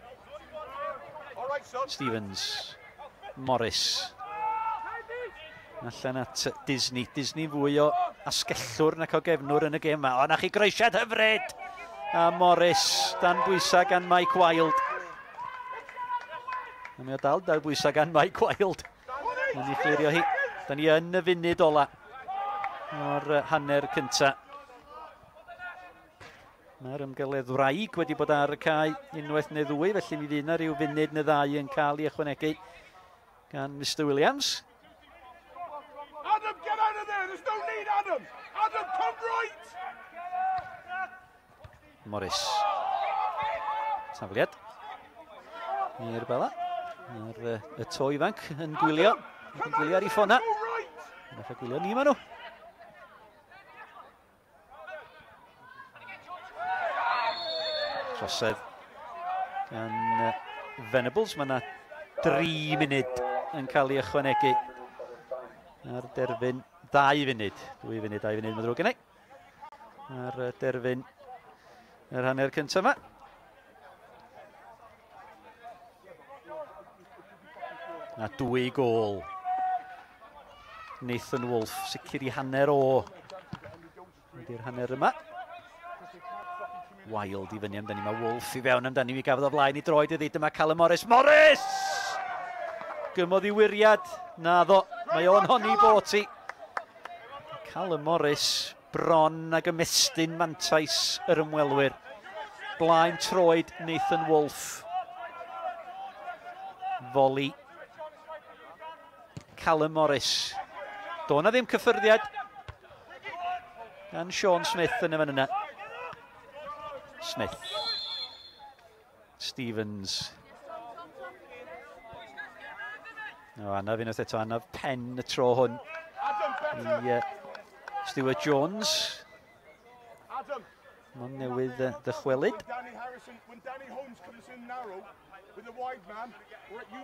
Stevens, Morris. Allan at Disney. Disney fwy o asgellwr nac o gefnwr yn y gêm yma. O, na chi groesiad hyfryd! A Morris dan bwysau gan Mike Wild. A mae o dal dan bwysau gan Mike Wild. Yn ei chlirio hi. Da ni yn y funud ola o'r hanner cynta. Mae'r ymgeledd wraig wedi bod ar y cae unwaith neu ddwy, felly mi fydd yna rhyw funud neu ddau yn cael ei ychwanegu gan Mr Williams. Adam, get out of there! There's no need, Adam! Adam, come right! Morris. Tafliad. I'r Bala. Mae'r y to ifanc yn gwylio. Yn gwylio ar ei ffona. Yn eich gwylio ni maen nhw. Trosedd gan Venables. Mae yna 3 munud yn cael ei ychwanegu ar derfyn 2 funud. 2 funud, 2 funud, mae'n ddrwg gen i. Ar derfyn yr hanner cyntaf yma. A 2 gôl. Nathan Wolfe, sicr i hanner o. Ydy'r hanner yma. Wild i fyny amdani. Mae Wolfe i fewn amdani. Mi gafodd o flaen i droed iddi. Dyma Callum Morris. Morris! Gymodd i wiriad. Naddo. Mae o'n honni bot i. Callum Morris bron ag ymestyn mantais yr ymwelwyr. Blaen troed Nathan Wolfe. Volley. Callum Morris. Do na ddim cyffyrddiad gan Sean Smith yn y fan yna. Smith. Stevens. O, anaf unwaith eto, anaf pen y tro hwn. I Stuart Jones. Mae'n newydd ddychwelyd.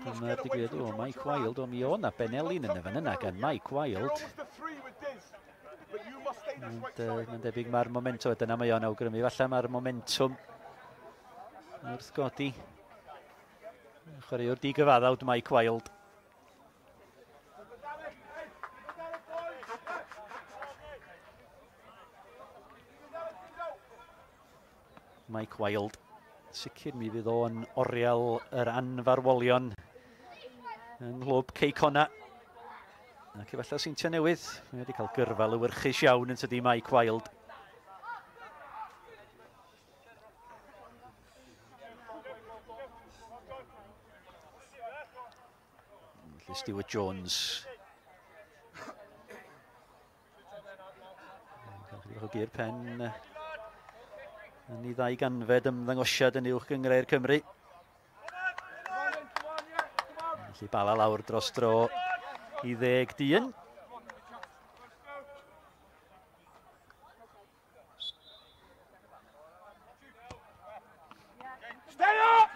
Dyma'r digwyddiad, o, Mike Wild, o, mi o na Benelin yn y fan yna gan Mike Wild. Ond mae'n debyg mae'r momentum, dyna mae o'n awgrymu, falle mae'r momentum wrth godi. Chwaraewr digyfaddawd Mike Wild. Mike Wild. Sicr mi fydd o'n oriel yr anfarwolion yng nghlwb Cei Connah. Ac efallai Seintiau Newydd. Mae wedi cael gyrfa lewyrchus iawn yn tydi Mike Wild. Felly Stuart Jones. Cael chydig bach o gur pen yn ei 200fed ymddangosiad yn uwch gynghrair Cymru. Felly Bala lawr dros dro i 10 dyn. Stay up!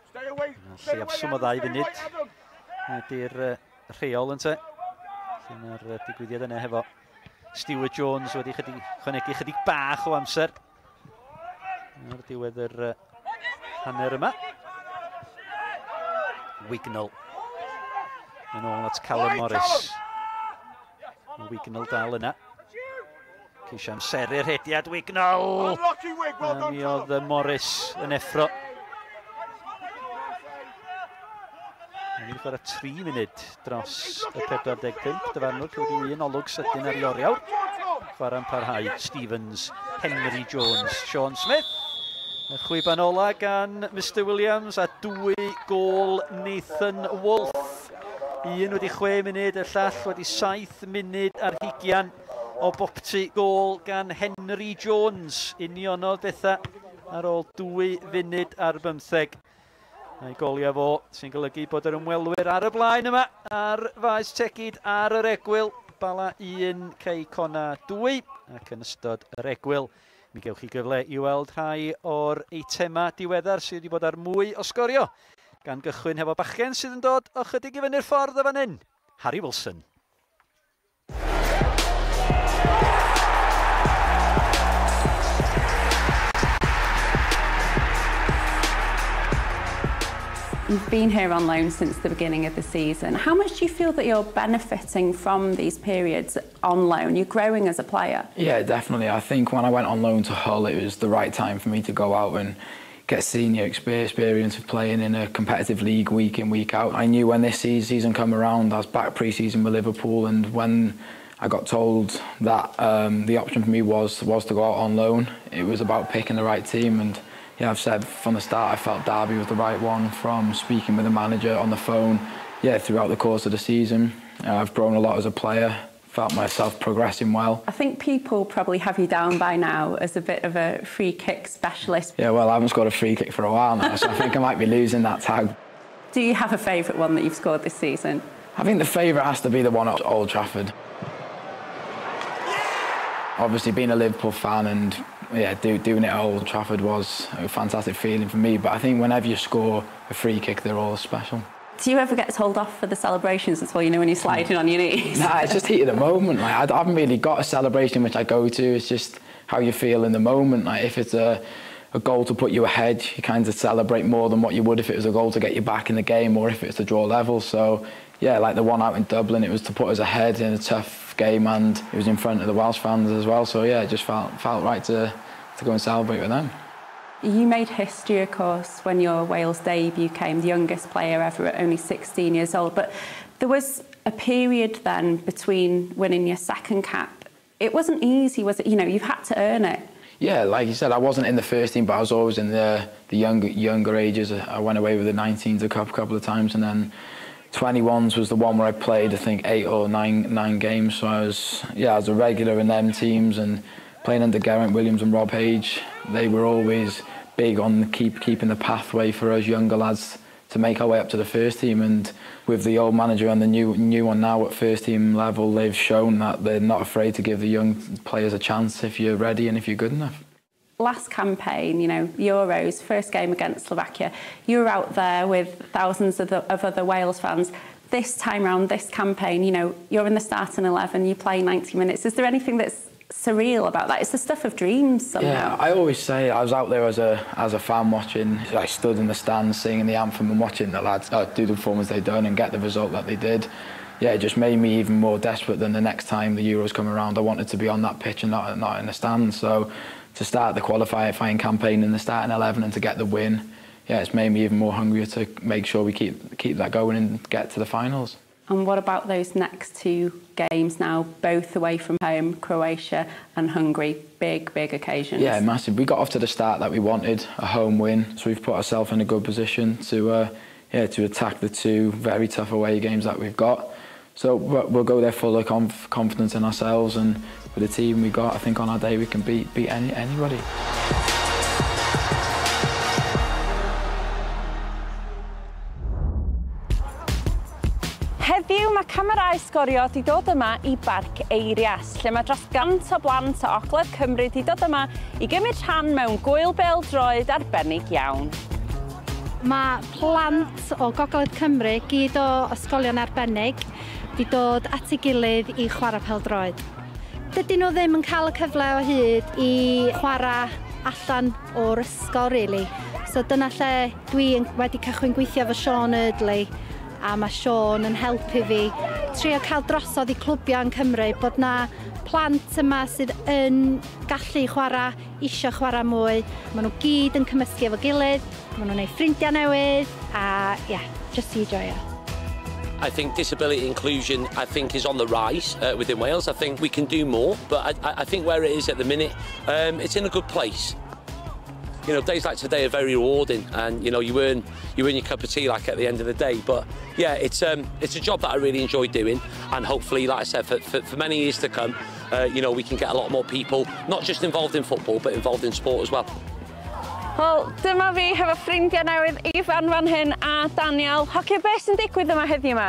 Stay away. Lleiafswm o 2 funud ydy'r rheol ynte. Lle mae'r digwyddiad yna hefo Stuart Jones wedi chwanegu chydig bach o amser ar diwedd yr hanner yma. Wignall yn ôl at Callum Morris. Wignall dal yna. Ceisio amseru'r rhediad Wignall. A mi oedd Morris yn effro. Ni'n chwarae 3 munud dros y 45. Dyfarnwr clywed un olwg sydyn ar ei oriawr. Chwarae'n parhau. Stevens, Henry Jones, Sean Smith. Y chwiban ola gan Mr Williams a 2 gôl Nathan Wolfe. Un wedi 6 munud, y llall wedi 7 munud ar hugian. o boptu. Gôl gan Henry Jones, unionodd bethau ar ôl 2 funud ar 15. A'i golia fo sy'n golygu bod yr ymwelwyr ar y blaen yma ar Faes Tegid ar yr egwyl. Bala 1, Cei Connah 2, ac yn ystod yr egwyl mi gewch chi gyfle i weld rhai o'r eitemau diweddar sydd wedi bod ar mwy o sgorio. Gan gychwyn hefo bachgen sydd yn dod o chydig i fyny'r ffordd o fan hyn, Harry Wilson. You've been here on loan since the beginning of the season. How much do you feel that you're benefiting from these periods on loan? You're growing as a player. Yeah, definitely. I think when I went on loan to Hull, it was the right time for me to go out and get senior experience of playing in a competitive league week in, week out. I knew when this season come around, I was back pre-season with Liverpool, and when I got told that the option for me was to go out on loan, it was about picking the right team. And yeah, I've said from the start I felt Derby was the right one, from speaking with the manager on the phone, yeah, throughout the course of the season. I've grown a lot as a player, felt myself progressing well. I think people probably have you down by now as a bit of a free kick specialist. Yeah, well, I haven't scored a free kick for a while now, so I think I might be losing that tag. Do you have a favourite one that you've scored this season? I think the favourite has to be the one at Old Trafford. Obviously, being a Liverpool fan and yeah, doing it at Old Trafford was a fantastic feeling for me, but I think whenever you score a free kick, they're all special. Do you ever get told off for the celebrations at all, you know, when you're sliding on your knees? Nah, it's just heat of the moment. Like, I haven't really got a celebration which I go to. It's just how you feel in the moment. Like, if it's a goal to put you ahead, you kind of celebrate more than what you would if it was a goal to get you back in the game or if it's to draw level. So, yeah, like the one out in Dublin, it was to put us ahead in a tough game, and it was in front of the Welsh fans as well. So, yeah, it just felt right to go and celebrate with them. You made history, of course, when your Wales debut came, the youngest player ever at only 16 years old. But there was a period then between winning your second cap. It wasn't easy, was it? You know, you've had to earn it. Yeah, like you said, I wasn't in the first team, but I was always in the younger ages. I went away with the 19s a couple of times, and then 21s was the one where I played, I think, 8 or 9 games. So I was a regular in them teams, and playing under Geraint Williams and Rob Page, they were always big on keeping the pathway for us younger lads to make our way up to the first team. And with the old manager and the new one now at first team level, they've shown that they're not afraid to give the young players a chance if you're ready and if you're good enough. Last campaign, you know, Euros, first game against Slovakia, you were out there with thousands of other Wales fans. This time round, this campaign, you know, you're in the starting 11, you play 90 minutes. Is there anything that's surreal about that? It's the stuff of dreams somehow. Yeah, I always say I was out there as a fan watching. I stood in the stands singing the anthem and watching the lads do the performance they'd done and get the result that they did. Yeah, it just made me even more desperate than the next time the Euros come around. I wanted to be on that pitch and not in the stands. So to start the qualifying campaign in the starting 11 and to get the win, yeah, it's made me even more hungrier to make sure we keep that going and get to the finals. And what about those next two games now, both away from home, Croatia and Hungary? Big, big occasions. Yeah, massive. We got off to the start that we wanted, a home win, so we've put ourselves in a good position to attack the two very tough away games that we've got. So we'll go there full of confidence in ourselves, and with the team we got, I think on our day we can beat anybody. Heddiw mae camerâu sgorio 'di dod yma i Barc Eirias, lle mae dros 100 o blant o Ogledd Cymru 'di dod yma i gymryd rhan mewn gŵyl bêl-droed arbennig iawn. Mae plant o Gogledd Cymru, gyd o ysgolion arbennig, 'di dod at ei gilydd i chwarae pêl-droed. Dydyn nhw ddim yn cael y cyfle o hyd i chwarae allan o'r ysgol, really. So dyna lle dwi wedi cychwyn gweithio efo Sean Erdley, a mae Sean yn helpu fi trio cael drosodd i clwbiau yn Cymru bod na plant yma sydd yn gallu chwarae, isio chwarae mwy. Maen nhw gyd yn cymysgu efo gilydd, maen nhw'n gwneud ffrindiau newydd, a yeah, just i joio. I think disability inclusion, I think, is on the rise within Wales. I think we can do more, but I think where it is at the minute, it's in a good place. you know, days like today are very rewarding, and you know, you earn your cup of tea like at the end of the day. But yeah, it's a job that I really enjoy doing, and hopefully, like I said, for many years to come, you know, we can get a lot more people not just involved in football but involved in sport as well. Wel, dyma fi hefo ffrindiau newydd, Ifan fan hyn a Daniel. Hogia, beth sy'n digwydd yma heddiw yma?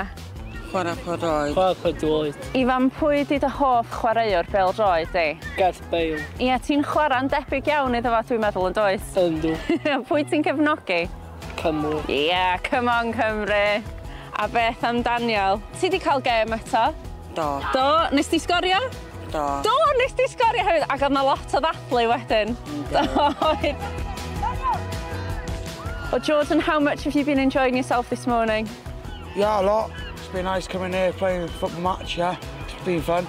Chwarae pêl-droed. Chwarae pêl-droed. Ifan, pwy ydi dy hoff chwaraewr pêl-droed di? Gareth Bale. Ie, ti'n chwarae'n debyg iawn iddo fo, dwi'n meddwl, yn does? Yndw. Pwy ti'n cefnogi? Cymru. Ie, yeah, come on Cymru. A beth am Daniel? Ti di cael gêm eto? Do. Do? Nes ti sgorio? Do. Do, nes ti sgorio hefyd? Ac oedd 'na lot o ddathlu wedyn. Do. Well, Jordan, how much have you been enjoying yourself this morning? Yeah, a lot. It's been nice coming here, playing a football match, yeah. It's been fun.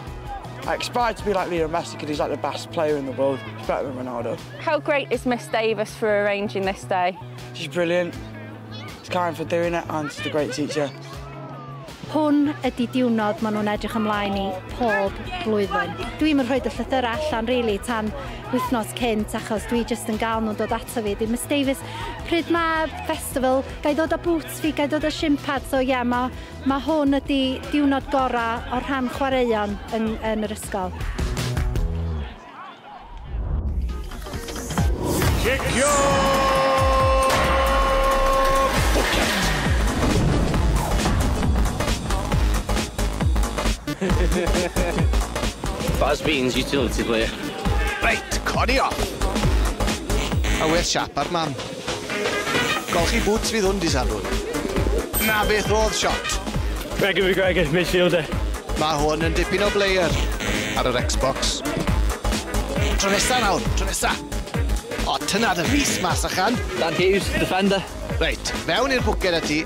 I aspire to be like Lionel Messi because he's like the best player in the world. He's better than Ronaldo. How great is Miss Davis for arranging this day? She's brilliant. She's kind for doing it and she's a great teacher. Hwn ydy diwrnod maen nhw'n edrych ymlaen i pob blwyddyn. Dwi'm yn rhoi y llythyrau allan really tan wythnos cynt achos dwi jyst yn gael nhw'n dod ato fi. Miss Davis, pryd mae festival, gai ddod â boots fi, gai dod â shin pad. So ie, yeah, ma hwn ydy diwrnod gorau o'r rhan chwaraeon yn yr ysgol. Cicio! Baz Beans, utility player. Reit, codi off. A well siap ar mam. Golchi boots fydd hwn di Sadwrn. Na beth oedd shot. Gregor McGregor, midfielder. Mae hwn yn dipyn o player ar yr Xbox. Tro nesa nawr, tro nesa. O, tyna dy fys mas achan. Dan Hughes, defender. Reit, mewn i'r bwced â ti.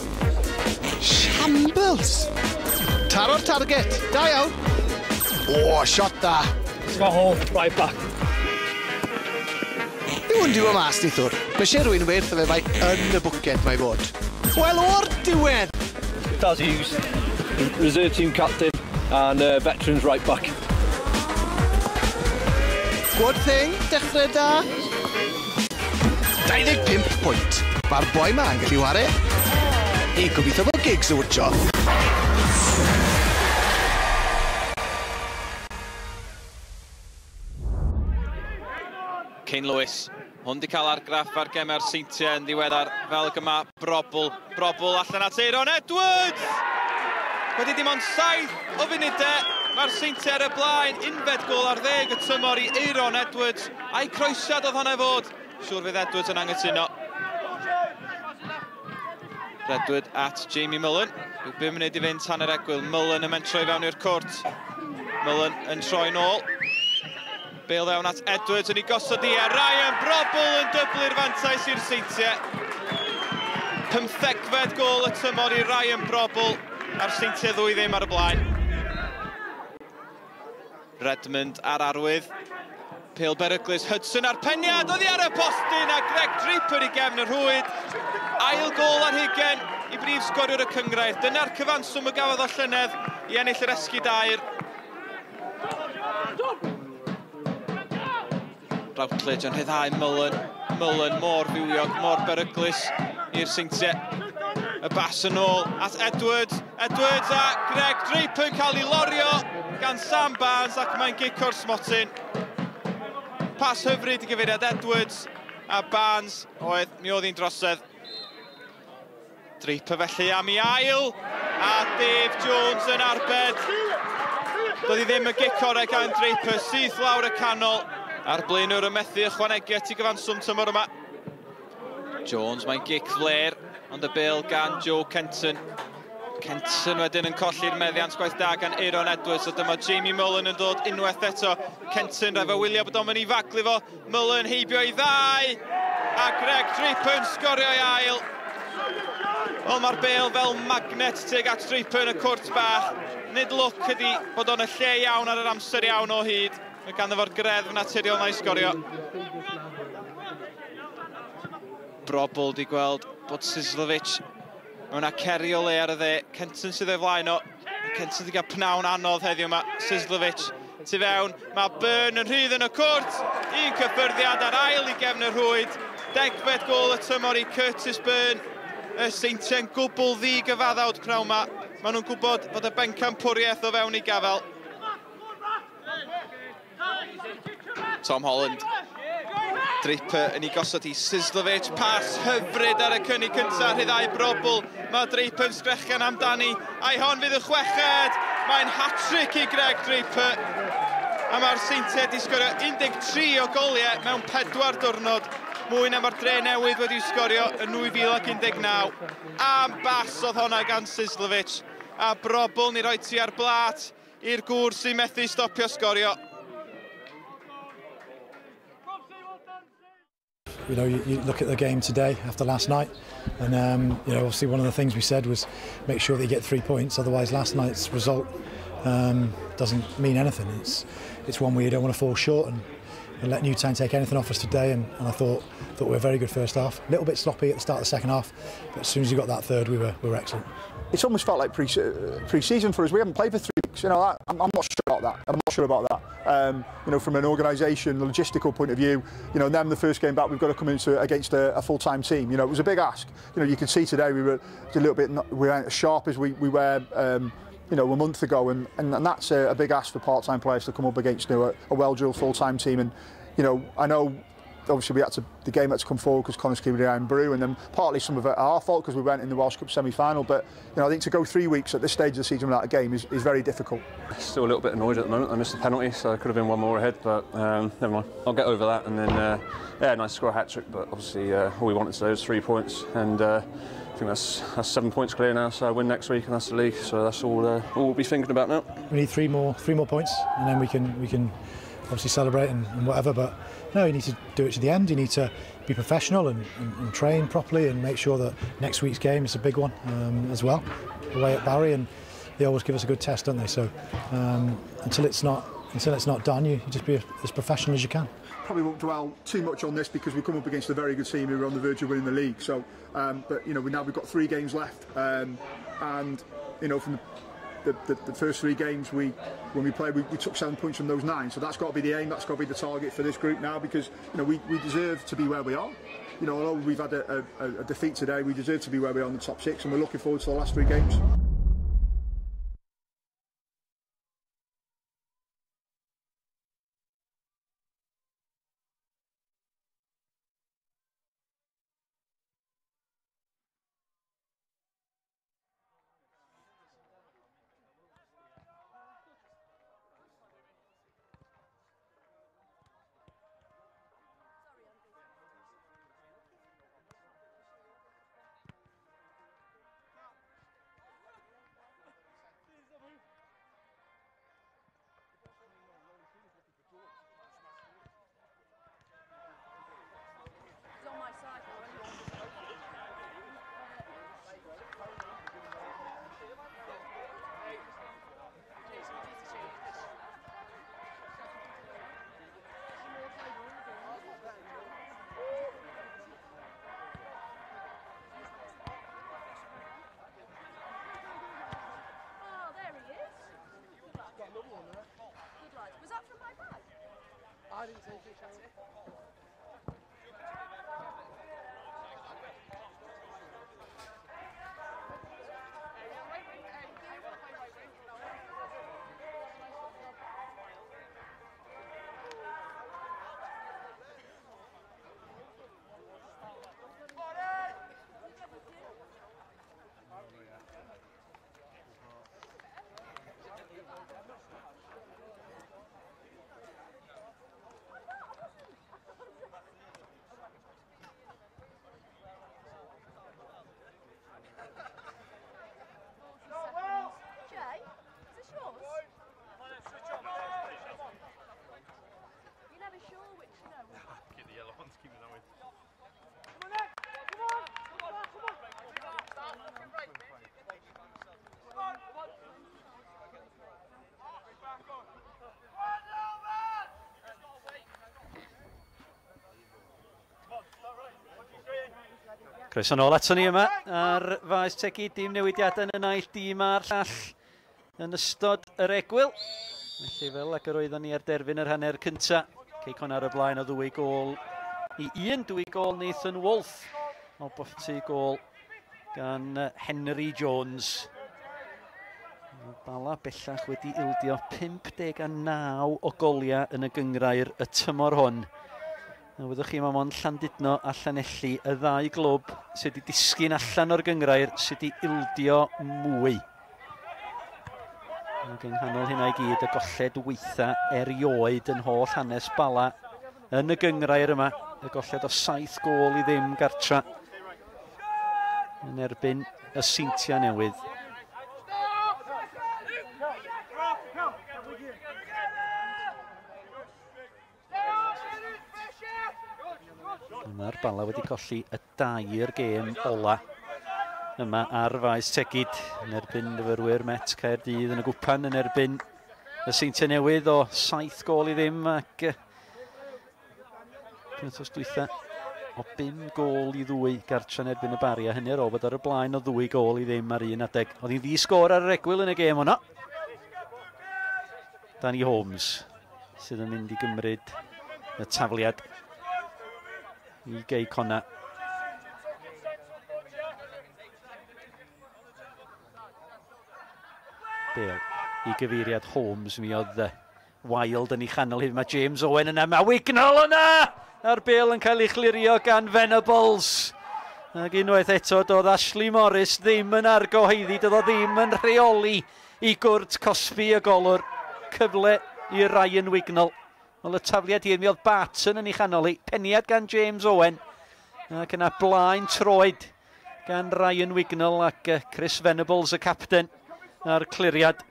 Shambles. Taro'r target, da iawn. O, shot da. Scott Hall, right back. Yw hwn diw o mas nithwr. Mae eisiau rhywun werth o fe mae yn y bwced mae fod. Wel, o'r diwedd! Daz Hughes, reserve team captain and veterans right back. Good thing, dechrau da. 25 pwynt. Mae'r boi ma yn gallu ware. I gobeithio bod Giggs yn wytio. Kane Lewis, hwn di cael argraff ar gemau'r Seintiau yn ddiweddar, fel gyma Brobl allan at Aeron Edwards! Wedi dim ond 7 o funudau, mae'r Seintiau ar y blaen, unfed gôl ar 10 y tymor i Aeron Edwards, a'i croesiad oedd hwnna i fod. Siŵr fydd Edwards yn anghytuno. Redwood at Jamie Mullen, rhyw 5 munud i fynd tan yr egwyl, Mullen yn mentro i fewn i'r cwrt. Mullen yn troi nôl. Bale fewn at Edwards yn ei gosod i a Ryan Brobl yn dyblu'r fantais i'r Seintiau. 15fed gôl y tymor i Ryan Brobl a'r Seintiau 2-0 ar y blaen. Redmond ar arwydd. Pêl beryglus Hudson a'r peniad oddi ar y postyn a Greg Draper i gefn y rhwyd. Ail gôl ar hugen i brif sgoriwr y cynghrair. Dyna'r cyfanswm y gafodd o llynedd i ennill yr esgid aur. Routledge yn rhyddhau Mullen. Mullen mor fywiog, mor beryglus i'r Seintiau. Y bas yn ôl at Edwards. Edwards a Greg Draper yn cael ei lorio gan Sam Barnes ac mae'n gic o'r smotyn. Pas hyfryd i gyfeiriad Edwards a Barnes oedd, mi oedd hi'n drosedd. Draper felly am ei ail a Dave Jones yn arbed. Doedd hi ddim y gic orau gan Draper, syth lawr y canol. A'r blaenwr yn methu ychwanegu at ei gyfanswm tymor yma. Jones, mae'n gic fler, ond y bêl gan Joe Kenton. Kenton wedyn yn colli'r meddiant, gwaith da gan Aeron Edwards, a dyma Jamie Mullen yn dod unwaith eto. Kenton efo wylio bod o'n mynd i faglu fo. Mullen heibio i ddau, a Greg Draper yn sgorio i ail. Wel, mae'r bêl fel magnet tuag at Draper yn y cwrt bach. Nid lwc ydi bod o'n y lle iawn ar yr amser iawn o hyd. Mae ganddo fo'r greddf naturiol na i sgorio. Brobl di gweld bod Sislovic mewn acerio le ar y dde. Kenton sydd o'i flaen o. Kenton wedi cael pnawn anodd heddiw yma. Sislovic tu fewn. Mae Byrne yn rhydd yn y cwrt. Un cyffyrddiad ar ail i gefn y rhwyd. 10fed gôl y tymor i Curtis Byrne. Y Seintiau'n gwbl ddigyfaddawd pnawn 'ma. Maen nhw'n gwybod bod y bencampwriaeth o fewn i gafel. Tom Holland. Draper yn ei gosod i Sislovic. Pas hyfryd ar y cynnig cyntaf, rhyddhau Brobl. Mae Draper yn sgrechian amdani. A'i hon fydd y chweched. Mae'n hat-trick i Greg Draper. A mae'r Seintiau wedi sgorio 13 o goliau mewn 4 diwrnod. Mwy na mae'r Dre Newydd wedi sgorio yn 2019. Am bas oedd honna gan Sislovic. A Brobl ni roi ti ar blat i'r gŵr sy'n methu stopio sgorio. You know, you look at the game today after last night, and you know, obviously one of the things we said was make sure that you get 3 points, otherwise last night's result doesn't mean anything. It's one where you don't want to fall short and let Newtown take anything off us today, and I thought we were very good first half. A little bit sloppy at the start of the second half, but as soon as you got that third, we were excellent. It's almost felt like pre-season for us. We haven't played for 3 weeks. You know, I'm not sure about that. I'm not sure about that. You know, from an organisation, logistical point of view, you know, them the first game back, we've got to come into against a full-time team. You know, it was a big ask. You know, you can see today we were a little bit we weren't as sharp as we were. You know, a month ago, and that's a big ask for part-time players to come up against, you know, a well-drilled full-time team. And you know, I know obviously we had to, the game had to come forward because Connah's Quay were in Brew, and then partly some of it our fault because we went in the Welsh Cup semi-final. But you know, I think to go 3 weeks at this stage of the season without a game is very difficult. Still a little bit annoyed at the moment. I missed the penalty, so I could have been one more ahead, but never mind. I'll get over that, and then yeah, nice to score a hat-trick. But obviously all we wanted today was 3 points, and I think that's 7 points clear now. So I win next week, and that's the league. So that's all we'll be thinking about now. We need three more points, and then we can obviously celebrate and whatever, but no, you need to do it to the end. You need to be professional and train properly and make sure that next week's game is a big one as well, away at Barry, and they always give us a good test, don't they? So until it's not done, you just be as professional as you can. Probably won't dwell too much on this because we come up against a very good team who are on the verge of winning the league. So, but you know, we've got 3 games left, and you know, from the first 3 games when we played, we took 7 points from those 9. So that's got to be the aim, that's got to be the target for this group now, because you know, we deserve to be where we are. You know, although we've had a defeat today, we deserve to be where we are in the top 6, and we're looking forward to the last 3 games. I didn't take it. Croeso nôl ato ni yma ar faes tegu, dim newidiadau yn y naill dîm a'r llall yn ystod yr egwyl. Felly fel ac yr oeddwn ni ar derfyn yr hanner cynta, Cei Connah ar y blaen o 2 gôl i 1, 2 gôl Nathan Wolfe o bwti gôl gan Henry Jones. Bala bellach wedi ildio 59 o goliau yn y gynghrair y tymor hwn. A wyddwch chi, mae mond Llandudno a Llanelli, y ddau glwb sydd wedi disgyn allan o'r gynghrair, sydd wedi ildio mwy. Ac yng nghanol hynna i gyd, y golled weitha erioed yn holl hanes Bala yn y gynghrair yma. Y golled o 7 gôl i ddim gartra yn erbyn y Seintiau Newydd. Mae'r Bala wedi colli y dair gêm ola yma ar faes Tegid yn erbyn myfyrwyr Met Caerdydd yn y gwpan, yn erbyn y Seintiau Newydd o 7 gôl i ddim ac penwythnos dwytha o 5 gôl i 2 gartra yn erbyn y Bari, a hynny ar ôl bod ar y blaen o 2 gôl i ddim ar un adeg. Oedd hi'n ddi-sgôr ar yr egwyl yn y gêm honno. Danny Holmes sydd yn mynd i gymryd y tafliad i Gei Connah. Bale i gyfeiriad Holmes, mi oedd Wild yn ei chanol hefyd. Mae James Owen yna, mae Wignall yna! A'r bêl yn cael ei chlirio gan Venables. Ac unwaith eto, doedd Ashley Morris ddim yn argyhoeddi, doedd o ddim yn rheoli i gwrt cosbi y golwr. Cyfle i Ryan Wignall. Wel, y tafliad hir, mi oedd Barton yn ei chanol hi. Peniad gan James Owen. Ac yna blaen troed gan Ryan Wignall ac Chris Venables, y capten, a'r cliriad.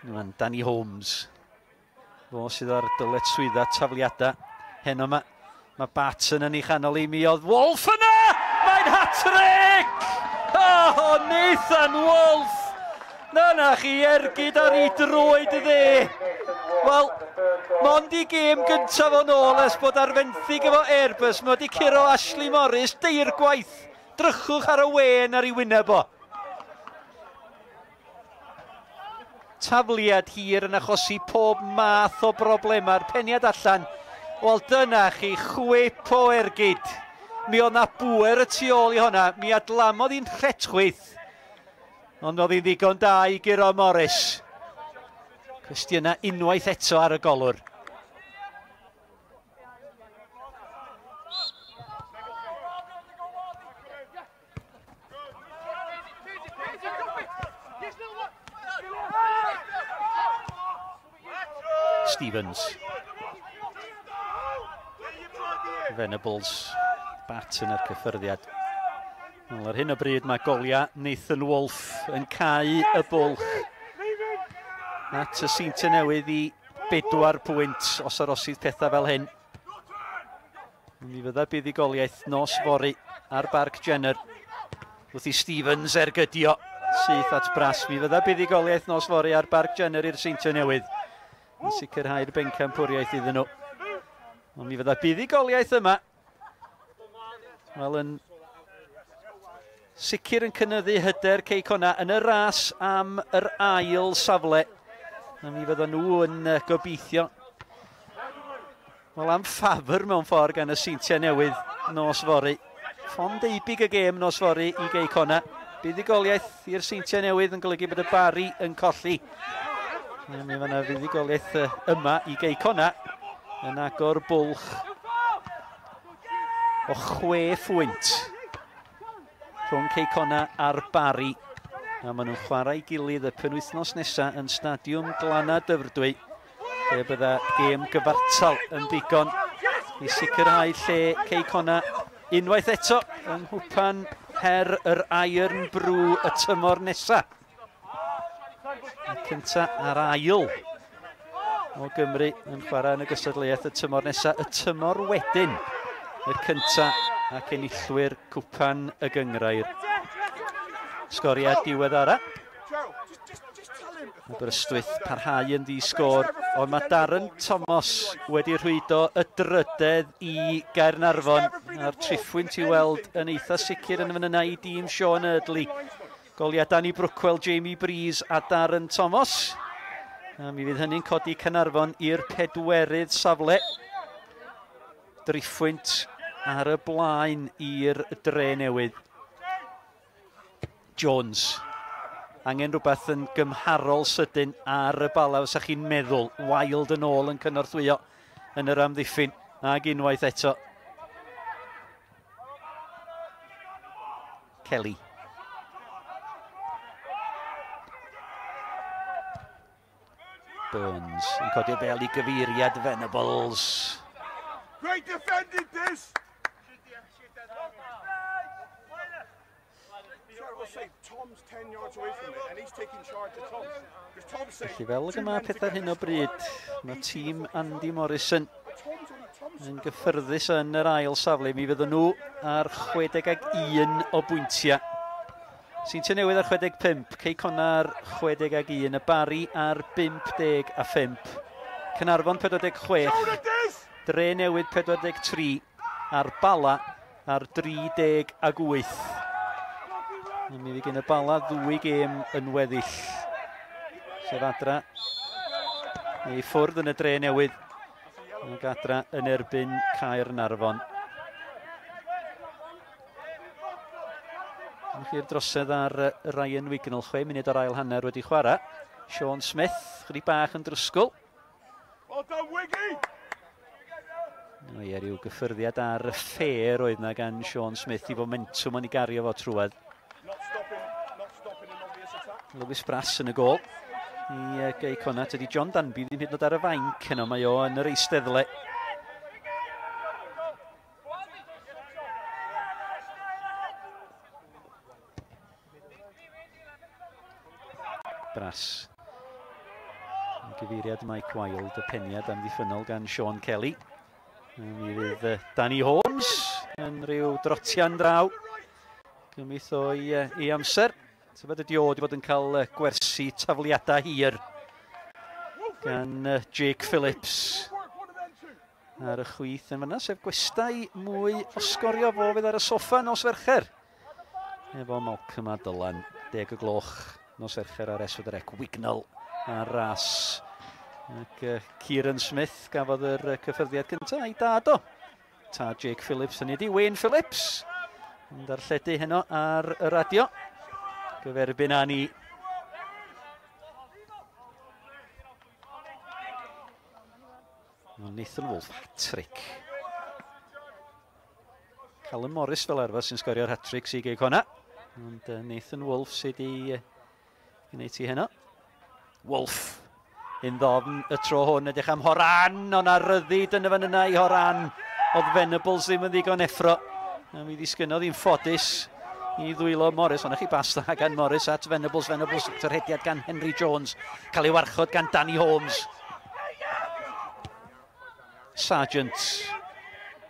Rwan, Danny Holmes. Fo sydd ar dyletswyddau tafliadau heno yma. Mae Barton yn ei chanol i, mi oedd Wolfe yna! Mae'n hat-trick! Oh, Nathan Wolfe! Na na chi ergyd ar ei droed dde. Wel, mond i gêm gyntaf o'n ôl ers bod ar fenthyg efo Airbus. Mae wedi curo Ashley Morris deirgwaith. Drychwch ar y wên ar ei wyneb o. Tafliad hir yn achosi pob math o broblemau'r peniad allan. Wel, dyna chi chwip o ergyd. Mi oedd na bŵer y tu ôl i honna. Mi adlamodd hi'n lletchwith. Ond oedd hi'n ddigon da i guro Morris. Cwestiynau unwaith eto ar y golwr. Stevens. Venables. Barton ar cyffyrddiad. Wel, ar hyn o bryd mae goliau Nathan Wolfe yn cau y bwlch at y Seintiau Newydd i 4 pwynt os arosydd pethau fel hyn. Mi fydda buddugoliaeth nos fory ar Barc Jenner wrth i Stevens ergydio syth at Brass. Mi fydda buddugoliaeth nos fory ar Barc Jenner i'r Seintiau Newydd yn sicrhau'r bencampwriaeth iddyn nhw. Ond mi fydda buddugoliaeth yma, wel, yn sicr yn cynyddu hyder Cei Connah yn y ras am yr ail safle. A mi fydda nhw yn gobeithio, wel, am ffafr mewn ffordd gan y Seintiau Newydd nos fory. Ffond debyg y gêm nos fory i Gei Connah. Buddugoliaeth i'r Seintiau Newydd yn golygu bod y Bari yn colli. Mi fydd yna fuddugoliaeth yma i Gei Connah yn agor bwlch o 6 phwynt rhwng Cei Connah a'r Bari. A maen nhw'n chwarae gilydd y penwythnos nesaf yn Stadiwm Glannau Dyfrdwy, lle bydda gêm gyfartal yn ddigon i sicrhau lle Cei Connah unwaith eto yng nghwpan her yr Iron Brew y tymor nesaf. Y cynta a'r ail o Gymru yn chwarae yn y gystadleuaeth y tymor nesaf. Y tymor wedyn, y cynta ac enillwyr cwpan y gynghrair. Sgoriau diweddara. Aberystwyth parhau yn ddi-sgôr, ond mae Darren Thomas wedi rhwydo y drydedd i Gaernarfon, a'r triphwynt i weld yn eitha sicr yn fan yna i dîm Sean Eardley. Goliau Danny Brookwell, Jamie Breeze a Darren Thomas. A mi fydd hynny'n codi Caernarfon i'r pedwerydd safle. Driphwynt ar y blaen i'r Dre Newydd. Jones. Angen rhywbeth yn gymharol sydyn ar y Bala, os ych chi'n meddwl. Wild yn ôl yn cynorthwyo yn yr amddiffyn. Ac unwaith eto. Kelly. Burns yn codi'r bel i gyfeiriad Venables. Great defended this! Felly fel y mae pethau hyn o bryd, mae tîm Andy Morrison yn gyffyrddus yn yr ail safle. Mi fydden nhw ar 61 o bwyntiau. Seintiau Newydd ar 65, Cei Connah ar 61, y Barri ar 55. Caernarfon 46, Dre Newydd 43, a'r Bala ar 38. A mi fydd gen y Bala ddwy gêm yn weddill. Sef adra neu ffwrdd yn y Dre Newydd ac adra yn erbyn Caernarfon. Dyma chi'r drosedd ar Ryan Wignall, 6 munud o'r ail hanner wedi chwarae. Sean Smith, chydig bach yn drysgwl. Well done, Wiggy! O ie, rhyw gyffyrddiad ar y ffair oedd na gan Sean Smith i fomentwm yn ei gario fo trwad. Lewis Brass yn y gôl i Gei Connah. Tydi John Danby ddim hyd yn oed ar y fainc yno, mae o yn yr eisteddle. Brass. Yn gyfeiriad Mike Wild, y peniad amddiffynnol gan Sean Kelly. Mi fydd Danny Holmes yn rhyw drotian draw. Gymith o'i i amser. Tybed ydi o wedi bod yn cael gwersi tafliadau hir gan Jake Phillips ar y chwith yn fanna, sef gwestai mwy o sgorio fo fydd ar y soffa nos Fercher. Efo Malcolm a Dylan, 10 y gloch nos Fercher ar S4C, Wignall ar ras. Ac Kieran Smith gafodd yr cyffyrddiad cyntaf a'i dad o. Ta Jake Phillips, hynny ydi Wayne Phillips. Yn darlledu heno ar y radio. Gyferbyn â ni. Nathan Wolfe, hat-trick. Callum Morris fel arfer sy'n sgorio'r hat-trick sy'n Gei Connah. Ond Nathan Wolfe sydd wedi gwneud ti heno. Wolfe yn ddofn y tro hwn, edrych am Horan, ond ar ryddid yn y fan yna i Horan. Oedd Venables ddim yn ddigon effro. A mi ddisgynnodd hi'n ffodus i ddwylo Morris. Ond chi bas dda gan Morris at Venables. Venables tyrhediad gan Henry Jones. Cael ei warchod gan Danny Holmes. Sargent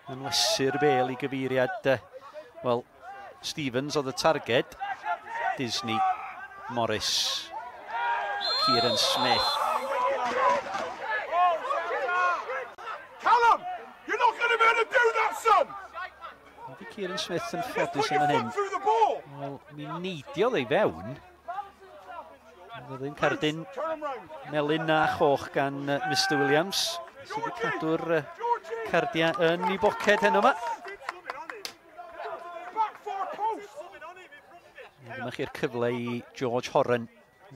yn wesu'r bel i gyfeiriad, wel, Stevens oedd y targed. Disney, Morris, Kieran Smith. Callum, you're not going to be able to do that, son! Ydy Kieran Smith yn ffodus yn fan hyn? Wel, mi neidiodd ei fewn. Oedd ddim cardyn melyn na choch gan Mr Williams, sydd wedi cadw'r cardiau yn ei boced heno yma. Dyma chi'r cyfle i George Horan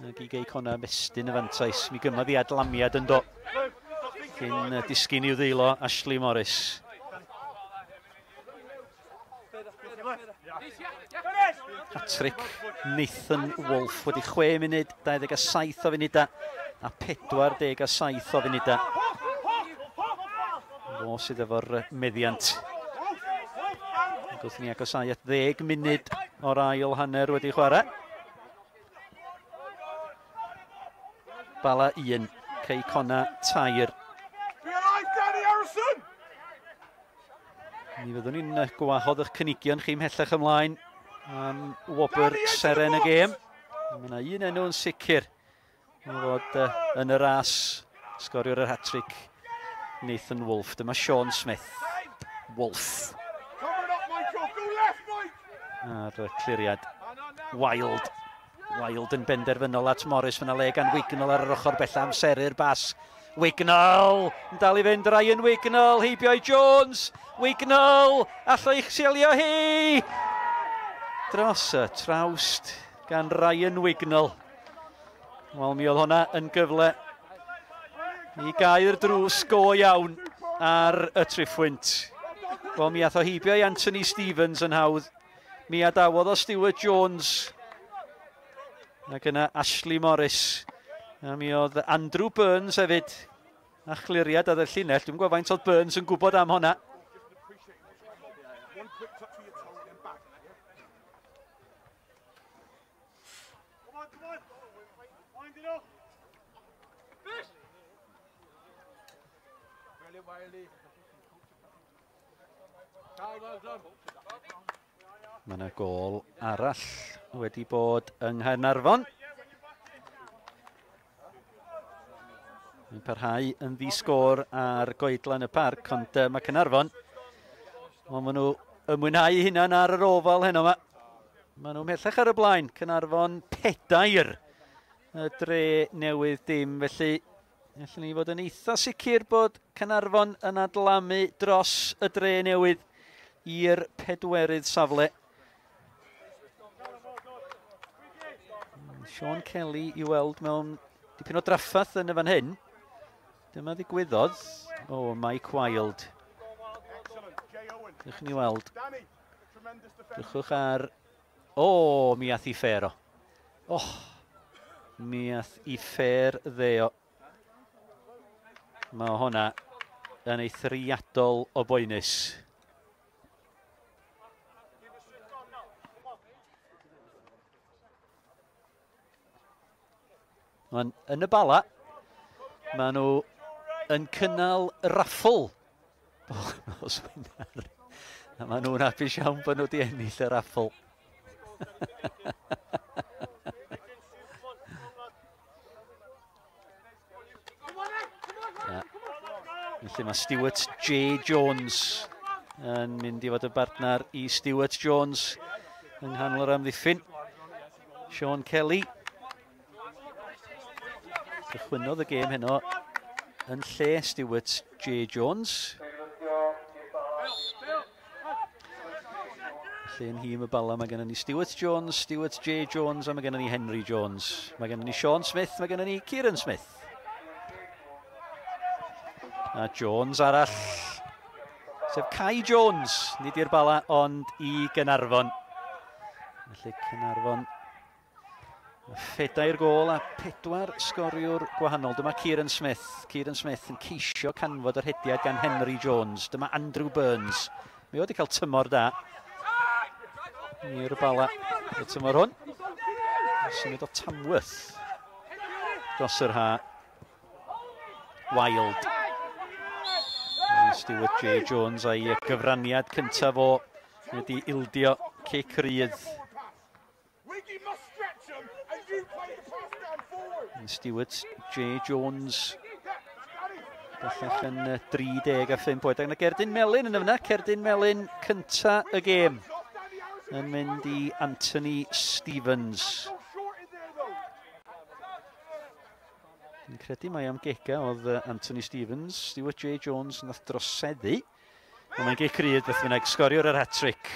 ac i Gei Connah ymestyn y fantais. Mi gymodd i adlamiad yn do cyn disgyn i'w ddeilo Ashley Morris. Hat-trick Nathan Wolfe wedi 6 munud, 27 o funudau a 47 o funudau. Fo sydd efo'r meddiant. Ac wrth ni agosau at 10 munud o'r ail hanner wedi chwarae. Bala 1, Cei Connah 3. Mi fyddwn ni'n gwahodd eich cynigion chi ymhellach ymlaen am wobr seren y gêm. Mae yna un enw yn sicr o fod yn y ras, sgoriwr yr hat-trick, Nathan Wolfe. Dyma Sean Smith. Wolfe. Ar y cliriad. Wild. Wild yn benderfynol at Morris, fyna le gan Wignall ar yr ochr bella, amseru'r bas. Wignall yn dal i fynd, Ryan Wignall, heibio i Jones. Wignall, allai eich selio hi! Dros y trawst gan Ryan Wignall. Wel, mi oedd hwnna yn gyfle i gau'r drws go iawn ar y triphwynt. Wel, mi ath o heibio i Anthony Stevens yn hawdd. Mi adawodd o Stuart Jones. Ac yna Ashley Morris. A mi oedd Andrew Burns hefyd. A chliriad ar y llinell. Dwi'n gwybod faint oedd Burns yn gwybod am hwnna. Mae yna gôl arall wedi bod yng Nghaernarfon. Mae'n parhau yn ddi-sgôr ar goedlan y parc, ond mae Caernarfon, wel, maen nhw yn mwynhau hunan ar yr ofal heno yma. Maen nhw mhellach ar y blaen, Caernarfon 4, y dre newydd dim, felly allwn ni fod yn eitha sicr bod Caernarfon yn adlamu dros y dre newydd i'r pedwerydd safle. Sean Kelly i weld mewn dipyn o drafferth yn y fan hyn. Dyma ddigwyddodd. O, Mike Wild. Dych ni weld. Drychwch ar... O, mi ath i ffer o. O, mi ath i ffer ddeo. Mae hwnna yn eithriadol o boenus. Ond yn y Bala, maen nhw yn cynnal raffl nos Wener. A maen nhw'n hapus iawn bod nhw wedi ennill y raffl. Felly mae Stuart J. Jones yn mynd i fod yn bartner i Stuart Jones yng nghanol yr amddiffyn. Sean Kelly cychwynnodd y gêm heno yn lle Stuart J. Jones. Felly yn nhîm y Bala mae gennym ni Stuart Jones, Stuart J. Jones a mae gennym ni Henry Jones. Mae gennym ni Sean Smith, mae gennym ni Kieran Smith. A Jones arall, sef Kai Jones, nid i'r Bala ond i Gaernarfon. Felly Caernarfon 4 gôl a 4 sgoriwr gwahanol. Dyma Kieran Smith. Kieran Smith yn ceisio canfod yr hediad gan Henry Jones. Dyma Andrew Burns. Mae wedi cael tymor da i'r Bala y tymor hwn. Symud o Tamworth dros yr ha. Wild. Stuart J. Jones a'i gyfraniad cyntaf o wedi ildio cic rydd. Stuart J. Jones bellach yn 35 oed. Ac yna Gerdyn Melyn yn yna, Cerdyn Melyn cynta y gêm yn mynd i Anthony Stevens. Dwi'n credu mai am gega oedd Anthony Stevens. Stuart J. Jones nath droseddu. Ond mae'n gic rydd beth bynnag. Sgoriwr yr hat-trick.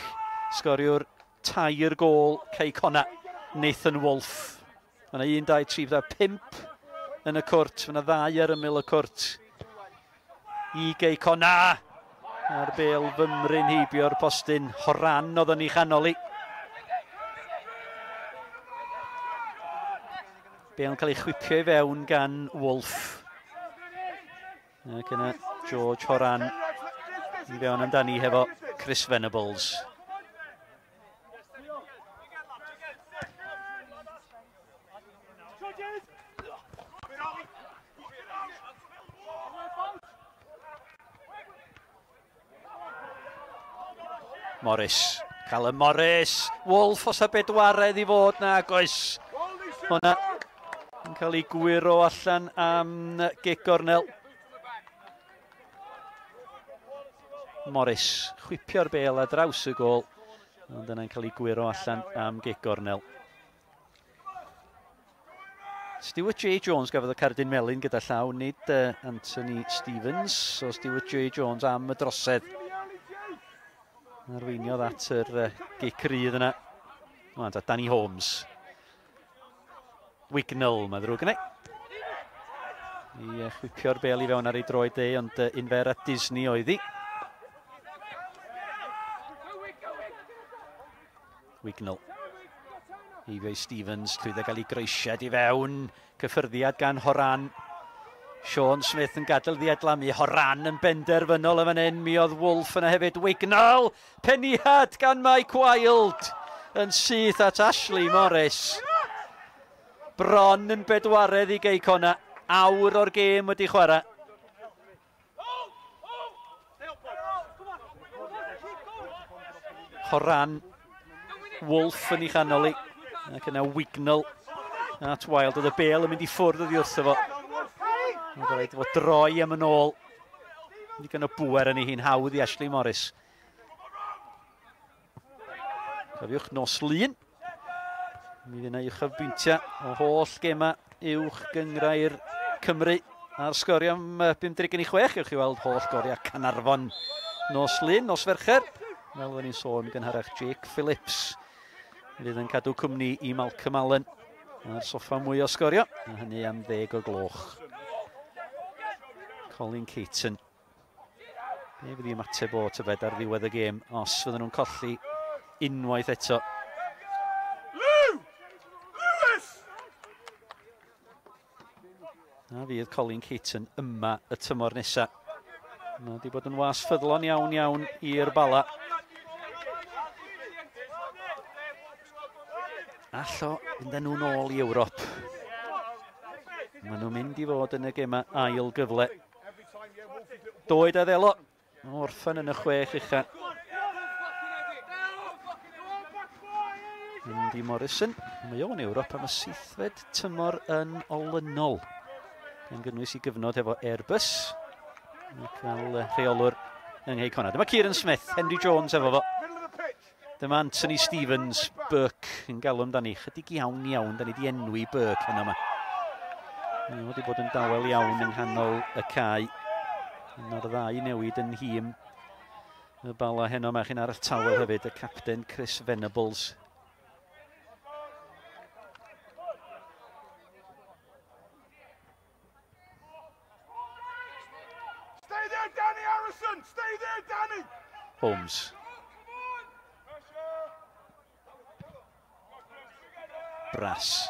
Sgoriwr 3 gôl Cei Connah, Nathan Wolfe. Mae yna 1, 2, 3, 4, 5 yn y cwrt. Mae yna 2 ar ymyl y cwrt. I Gei Connah. A'r bêl fymryn heibio'r postyn. Horan oedd yn ei chanol i. Bêl yn cael ei chwipio i fewn gan Wolfe. Ac yna George Horan i fewn amdani hefo Chris Venables. Morris, Callum Morris, Wolfe os a bedwaredd i fod na, oes. Hwna yn cael ei gwyro allan am gic gornel. Morris, chwipio'r bêl ar draws y gôl, ond yna'n cael ei gwyro allan am gic gornel. Stuart J. Jones gafodd y cardyn melyn gyda llaw, nid Anthony Stevens. So Stuart J. Jones am y drosedd. Arweiniodd at yr gic rydd yna. O, a Danny Holmes. Wignall, mae ddrwg yna. I chwipio'r bel i fewn ar ei droed e, ond unfer at Disney oedd hi. Wignall. Eifio Stevens, llwyddo gael ei groesiad i fewn. Cyffyrddiad gan Horan. Sean Smith yn gadael ddi adlamu. Horan yn benderfynol yn fan hyn. Mi oedd Wolf yna hefyd. Wignall! Peniad gan Mike Wilde yn syth at Ashley Morris. Bron yn bedwaredd i Gei Connah. Awr o'r gêm wedi chwarae. Horan, Wolf yn ei chanol i. Ac yna Wignall at Wilde. Oedd y bel yn mynd i ffwrdd oddi wrtho fo. Oedd rhaid fo droi am yn ôl. Digon o bŵer yn ei hun, hawdd i Ashley Morris. Cofiwch, nos Lun. Mi fydd yna uchafbwyntiau o holl gemau uwch gynghrair Cymru a'r sgorio am 56. Ewch chi weld holl goriau Caernarfon nos Lun, nos Fercher. Fel oedden ni'n sôn gynharach, Jake Phillips fydd yn cadw cwmni i Malcolm Allen ar soffa mwy o sgorio, a hynny am 10 o gloch. Colin Caton. Be fydd i ymateb o tybed ar ddiwedd y gêm os fydden nhw'n colli unwaith eto. A fydd Colin Caton yma y tymor nesaf. Mae wedi bod yn was ffyddlon iawn iawn i'r Bala. Allo fynd â nhw'n ôl i Ewrop. Maen nhw'n mynd i fod yn y gemau ail gyfle. Doed a ddelo. Orffen yn y 6 ucha. Andy Morrison. Mae o'n Ewrop am y 7fed tymor yn olynol. Gan gynnwys i gyfnod efo Airbus. Ac fel rheolwr yng Nghei Connah. Dyma Kieran Smith, Henry Jones efo fo. Dyma Anthony Stevens, Burke yn galw amdani. Chydig iawn iawn, da ni di enwi Burke heno yma. Mae wedi bod yn dawel iawn yng nghanol y cae. Yna'r ddau newid yn nhîm y Bala heno yma. Chi'n arall tawel hefyd, y capten Chris Venables. Stay there, Danny Harrison! Stay there, Danny! Holmes. Brass.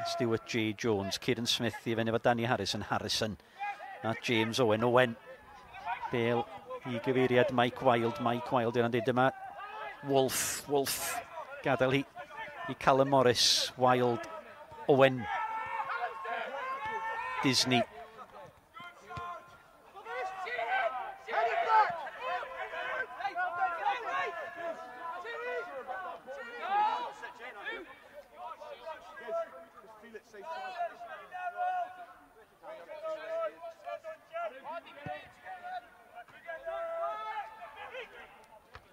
Stuart J. Jones, Kieran Smith i fyny efo Danny Harrison, Harrison a James Owen. Owen, bel i gyfeiriad Mike Wilde. Mike Wilde yna'n dweud, dyma Wolf, Wolf, gadael hi i Callum Morris, Wilde, Owen, Disney.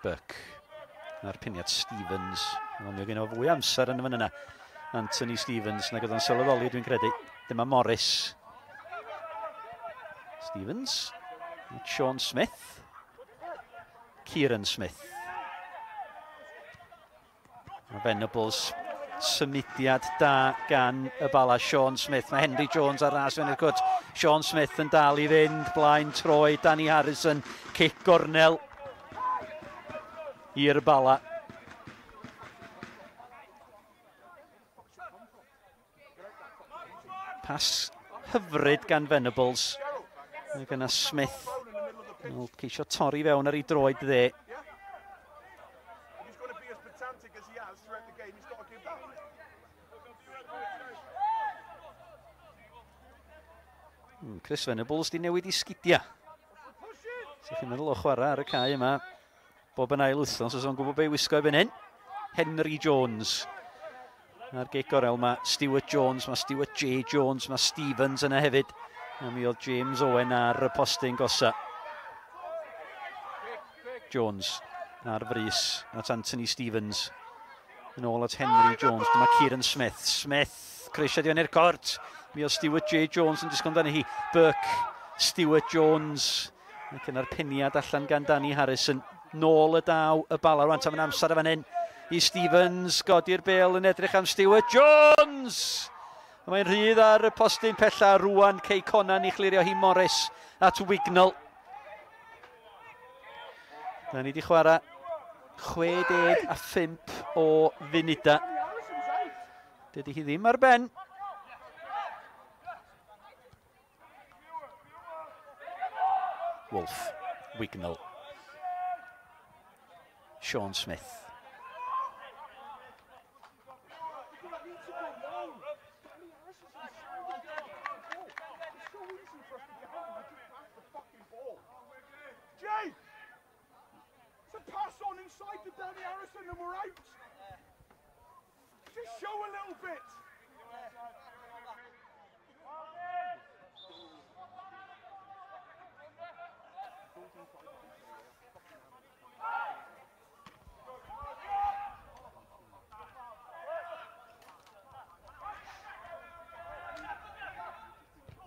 Burke a'r peniad Stevens. Ond mi oedd gen o fwy amser yn fan yna. Anthony Stevens, nag oedd o'n sylweddoli dwi'n credu. Dyma Morris. Stevens. Sean Smith. Kieran Smith. A Venables, symudiad da gan y Bala. Sean Smith, mae Henry Jones ar ras fewn i'r cwt. Sean Smith yn dal i fynd, blaen troi, Danny Harrison, cic gornel i'r Bala. Pas hyfryd gan Venables. Mae yna Smith yn ceisio torri fewn ar ei droed dde. Chris Venables di newid i sgidiau. So chi'n meddwl o chwarae ar y cae yma bob yn ail wythnos, os o'n gwybod be i wisgo i fan hyn. Henry Jones. A'r gic gorel mae Stuart Jones, mae Stuart J. Jones, mae Stevens yna hefyd. A mi oedd James Owen ar y postyn gosa. Jones ar frys at Anthony Stevens. Yn ôl at Henry Jones. Dyma Kieran Smith. Smith, Croesiad i fewn i'r cort. Mi oedd Stuart J. Jones yn disgwyl amdani hi. Burke, Stuart Jones. Ac yna'r peniad allan gan Danny Harrison. Nôl y daw y Bala rwan, tan amser y fan hyn i Stevens. Godi'r bêl yn edrych am Stuart Jones! A mae'n rhydd ar y postyn pella rwan. Cei Conan i chlirio hi Morris at Wignall. Da ni wedi chwarae 65 o funudau. Dydy hi ddim ar ben. Wolf, Wignall, Sean Smith. Jay! It's a pass on inside to Danny Harrison and we're out. Just show a little bit.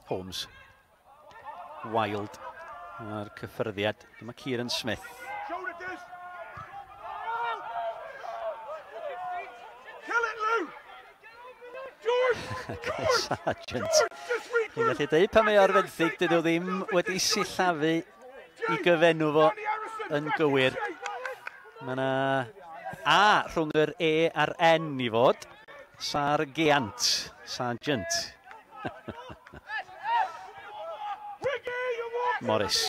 Holmes. Wild. A'r cyffyrddiad. Dyma Kieran Smith. Kill it, Lou! George! Chris Sargent. Dwi'n gallu dweud pan mae o'r fenthyg, dydyn nhw ddim wedi sillafu i gyfenw fo yn gywir. Mae yna A rhwng yr E a'r N i fod. Sargeant. Sargent. Morris.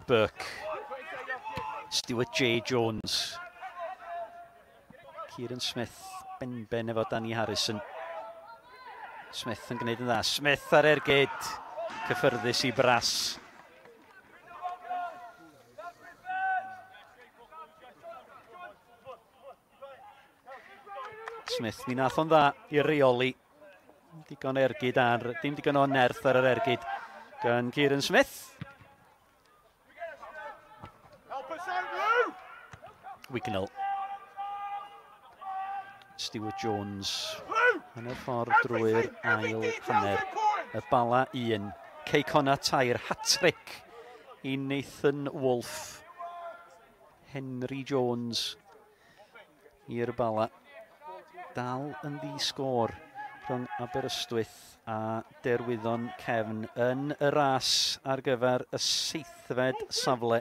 Burke. Stuart J. Jones. Kieran Smith benben efo Danny Harrison. Smith yn gwneud yn dda. Smith ar ergyd. Cyffyrddus i Brass. Smith, mi nath o'n dda i reoli. Digon ergyd ar, dim digon o nerth ar yr ergyd gan Kieran Smith. Wignall. Stuart Jones. Yn y ffordd drwy'r ail hanner. Y Bala 1. Cei Connah 3. Hat-trick i Nathan Wolfe. Henry Jones i'r Bala. Dal yn ddi-sgôr rhwng Aberystwyth a Derwyddon Cefn yn y ras ar gyfer y 7fed safle.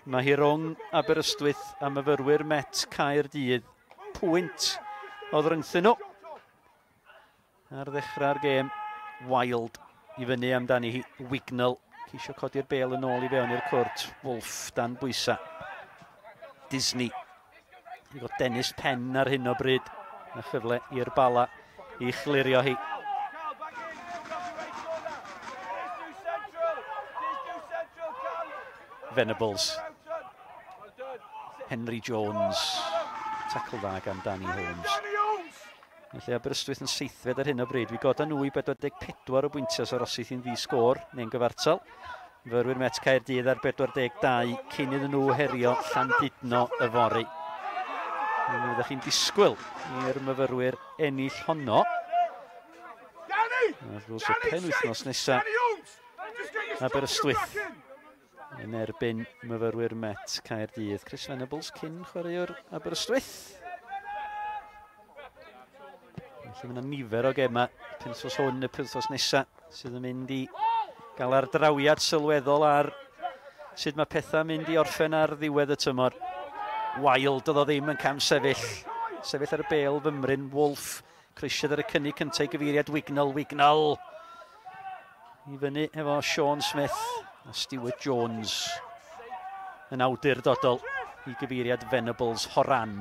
Mae hi rhwng Aberystwyth a myfyrwyr Met Caerdydd. Pwynt oedd rhyngthyn nhw. Ar ddechrau'r gêm, Wild i fyny amdani hi. Wignall, ceisio codi'r bêl yn ôl i fewn i'r cwrt. Wolf dan bwysa. Disney. I got Dennis Penn ar hyn o bryd. A chyfle i'r Bala i chlirio hi. Venables. Henry Jones. Tackle dda gan Danny Holmes. Felly Aberystwyth yn 7fed ar hyn o bryd. Fi goda nhw i 44 o bwyntiau os arosith hi'n ddi-sgôr neu'n gyfartal. Myfyrwyr Met Caerdydd ar 42 cyn iddyn nhw herio Llandudno yfory. Mi fyddwch chi'n disgwyl i'r myfyrwyr ennill honno. A wrth gwrs y penwythnos nesaf, Aberystwyth yn erbyn myfyrwyr Met Caerdydd. Chris Venables cyn chwaraewr Aberystwyth. Felly mae yna nifer o gemau penwythnos hwn, y penwythnos nesaf, sydd yn mynd i gael ardrawiad sylweddol ar sut mae pethau'n mynd i orffen ar ddiwedd y tymor. Wild oedd o ddim yn cam sefyll. Sefyll ar y bêl fymryn. Wolf, croesiad ar y cynnig cyntaf i gyfeiriad Wignall. Wignall i fyny efo Sean Smith a Stuart Jones yn awdurdodol i gyfeiriad Venables Horan.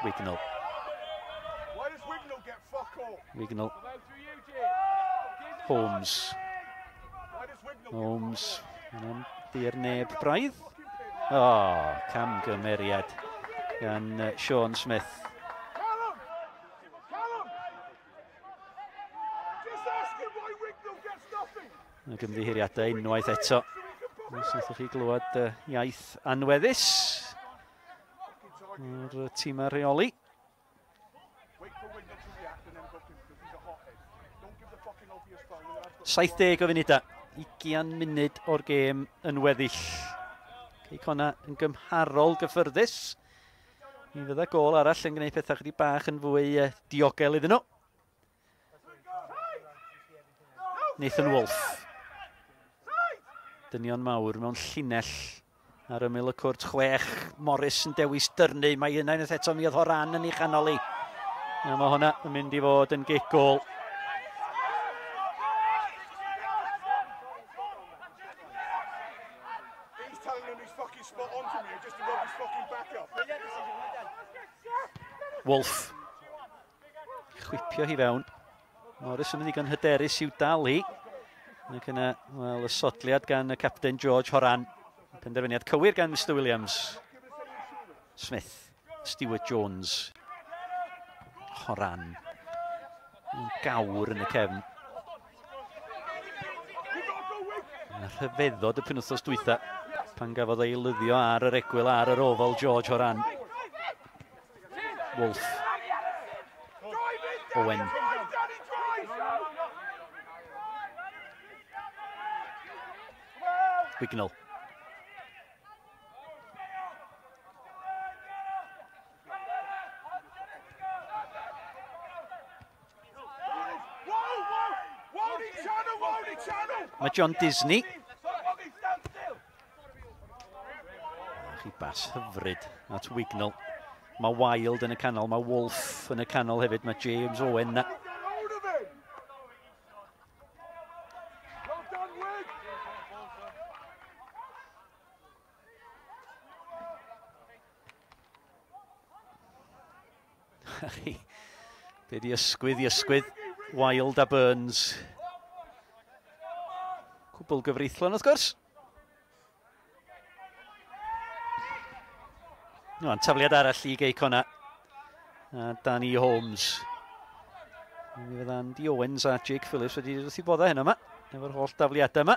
Wignall. Wignall. Holmes. Holmes. Yna'n dir neb braidd. O, camgymeriad gan Sean Smith. Ac ymddiheuriadau unwaith eto Os wnaethoch chi glywed iaith anweddus o'r tîmau rheoli. 70 o funudau, 20 munud o'r gêm yn weddill. Cei Connah yn gymharol gyffyrddus. Mi fydda gôl arall yn gwneud pethau chydig bach yn fwy diogel iddyn nhw. Nathan Wolfe. Dynion mawr mewn llinell ar ymyl y cwrt 6. Morris yn dewis dyrnu. Mae yna unwaith eto, mi oedd Horan yn ei chanol i. A mae hwnna yn mynd i fod yn gic gôl. Wolfe. Chwipio hi fewn. Morris yn mynd ddigon hyderus i'w dal hi. Ac yna, wel, y sodliad gan y capten George Horan. Penderfyniad cywir gan Mr Williams. Smith. Stewart Jones. Horan. Yn gawr yn y cefn. Rhyfeddod y penwythnos dwytha pan gafodd ei lyddio ar yr egwyl ar yr ofal George Horan. Wolfe. Owen. Wignall. Mae John Disney. Chi bas hyfryd at Wignall. Mae Wilde yn y canol, mae Wolfe yn y canol hefyd, mae James Owen na. Be di ysgwydd i ysgwydd Wilde a Burns. Cwbl gyfreithlon wrth gwrs. No, tafliad arall i Gei Connah. A Danny Holmes. Mi fydd Andy Owens a Jake Phillips wedi dod wrth i boddau heno yma. Efo'r holl dafliadau yma.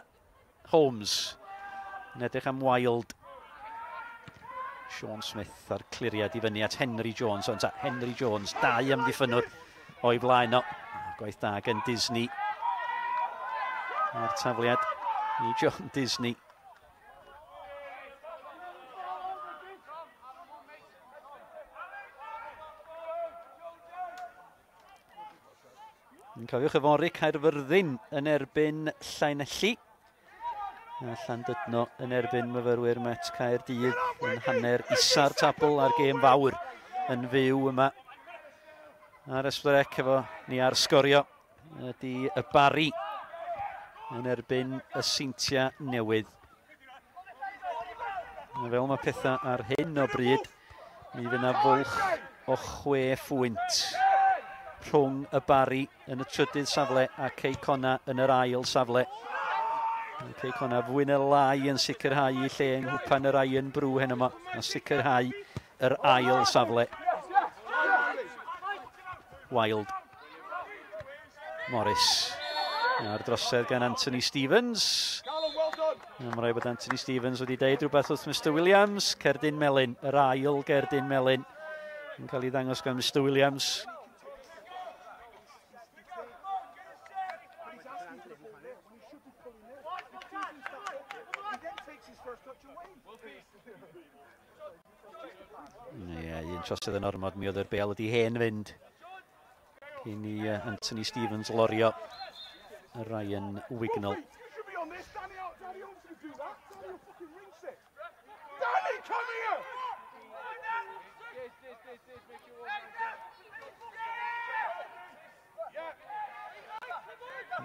Holmes. Yn edrych am Wilde. Sean Smith a'r cliriad i fyny at Henry Jones. Ond Henry Jones, dau amddiffynnwr o'i flaen o. Gwaith da gan Disney. A'r tafliad i John Disney. Yn cofiwch yfory Caerfyrddin yn erbyn Llanelli. A Llandudno yn erbyn myfyrwyr Met Caerdydd yn hanner isa'r tabl a'r gêm fawr yn fyw yma. Ar S4C efo ni ar sgorio ydy y Barri yn erbyn y Seintiau Newydd. A fel mae pethau ar hyn o bryd, mi fydd yna fwlch o 6 phwynt rhwng y Barri yn y trydydd safle a Cei Connah yn yr ail safle. Cei Connah fwy neu lai yn sicrhau i lle yng nghwpan yr Iron Brew heno yma, a sicrhau yr ail safle. Wilde. Morris. A'r drosedd gan Anthony Stevens. Mae'n rhaid bod Anthony Stevens wedi deud rhywbeth wrth Mr Williams. Cerdyn melyn, yr ail gerdyn melyn yn cael ei ddangos gan Mr Williams. Ie, un trosedd yn ormod, mi oedd yr bêl wedi hen fynd cyn i Anthony Stevens lorio Ryan Wignall.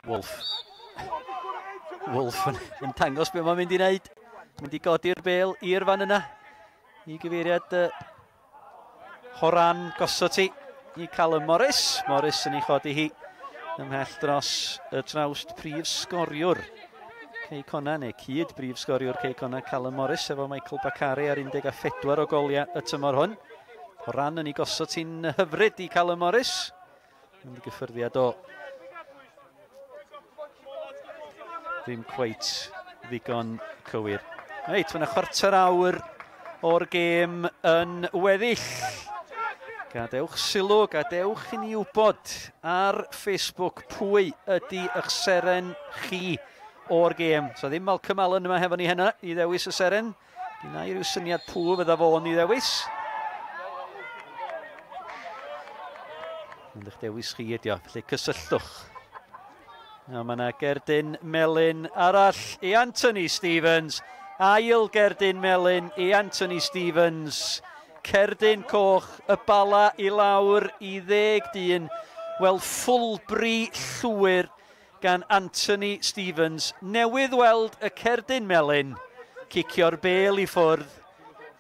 Wolfe. Wolfe yn dangos beth mae'n mynd i wneud. Mynd i godi'r bêl i'r fan yna. I gyfeiriad Horan gosod hi i Callum Morris. Morris yn ei chodi hi ymhell dros y trawst prif sgoriwr Cei Connah, neu cyd brif sgoriwr Cei Connah, Callum Morris, efo Michael Bakare ar 14 o goliau y tymor hwn. Horan yn ei gosod hi'n hyfryd i Callum Morris. Yn gyffyrddiad o ddim cweit ddigon cywir. Reit, mae yna chwarter awr o'r gêm yn weddill. Gadewch sylw, gadewch i ni wybod ar Facebook pwy ydy eich seren chi o'r gêm. So ddim Malcolm Allen yma hefo ni heno i ddewis y seren. Gynna i ryw syniad pwy fydda fo'n i ddewis. Ond eich dewis chi ydi o, felly cysylltwch. A mae yna gerdyn melyn arall i Anthony Stevens. Ail gerdyn melyn i Anthony Stevens. Cerdyn coch, y Bala i lawr i 10 dyn. Wel, ffwlbri llwyr gan Anthony Stevens. Newydd weld y cerdyn melyn, cicio'r bêl i ffwrdd.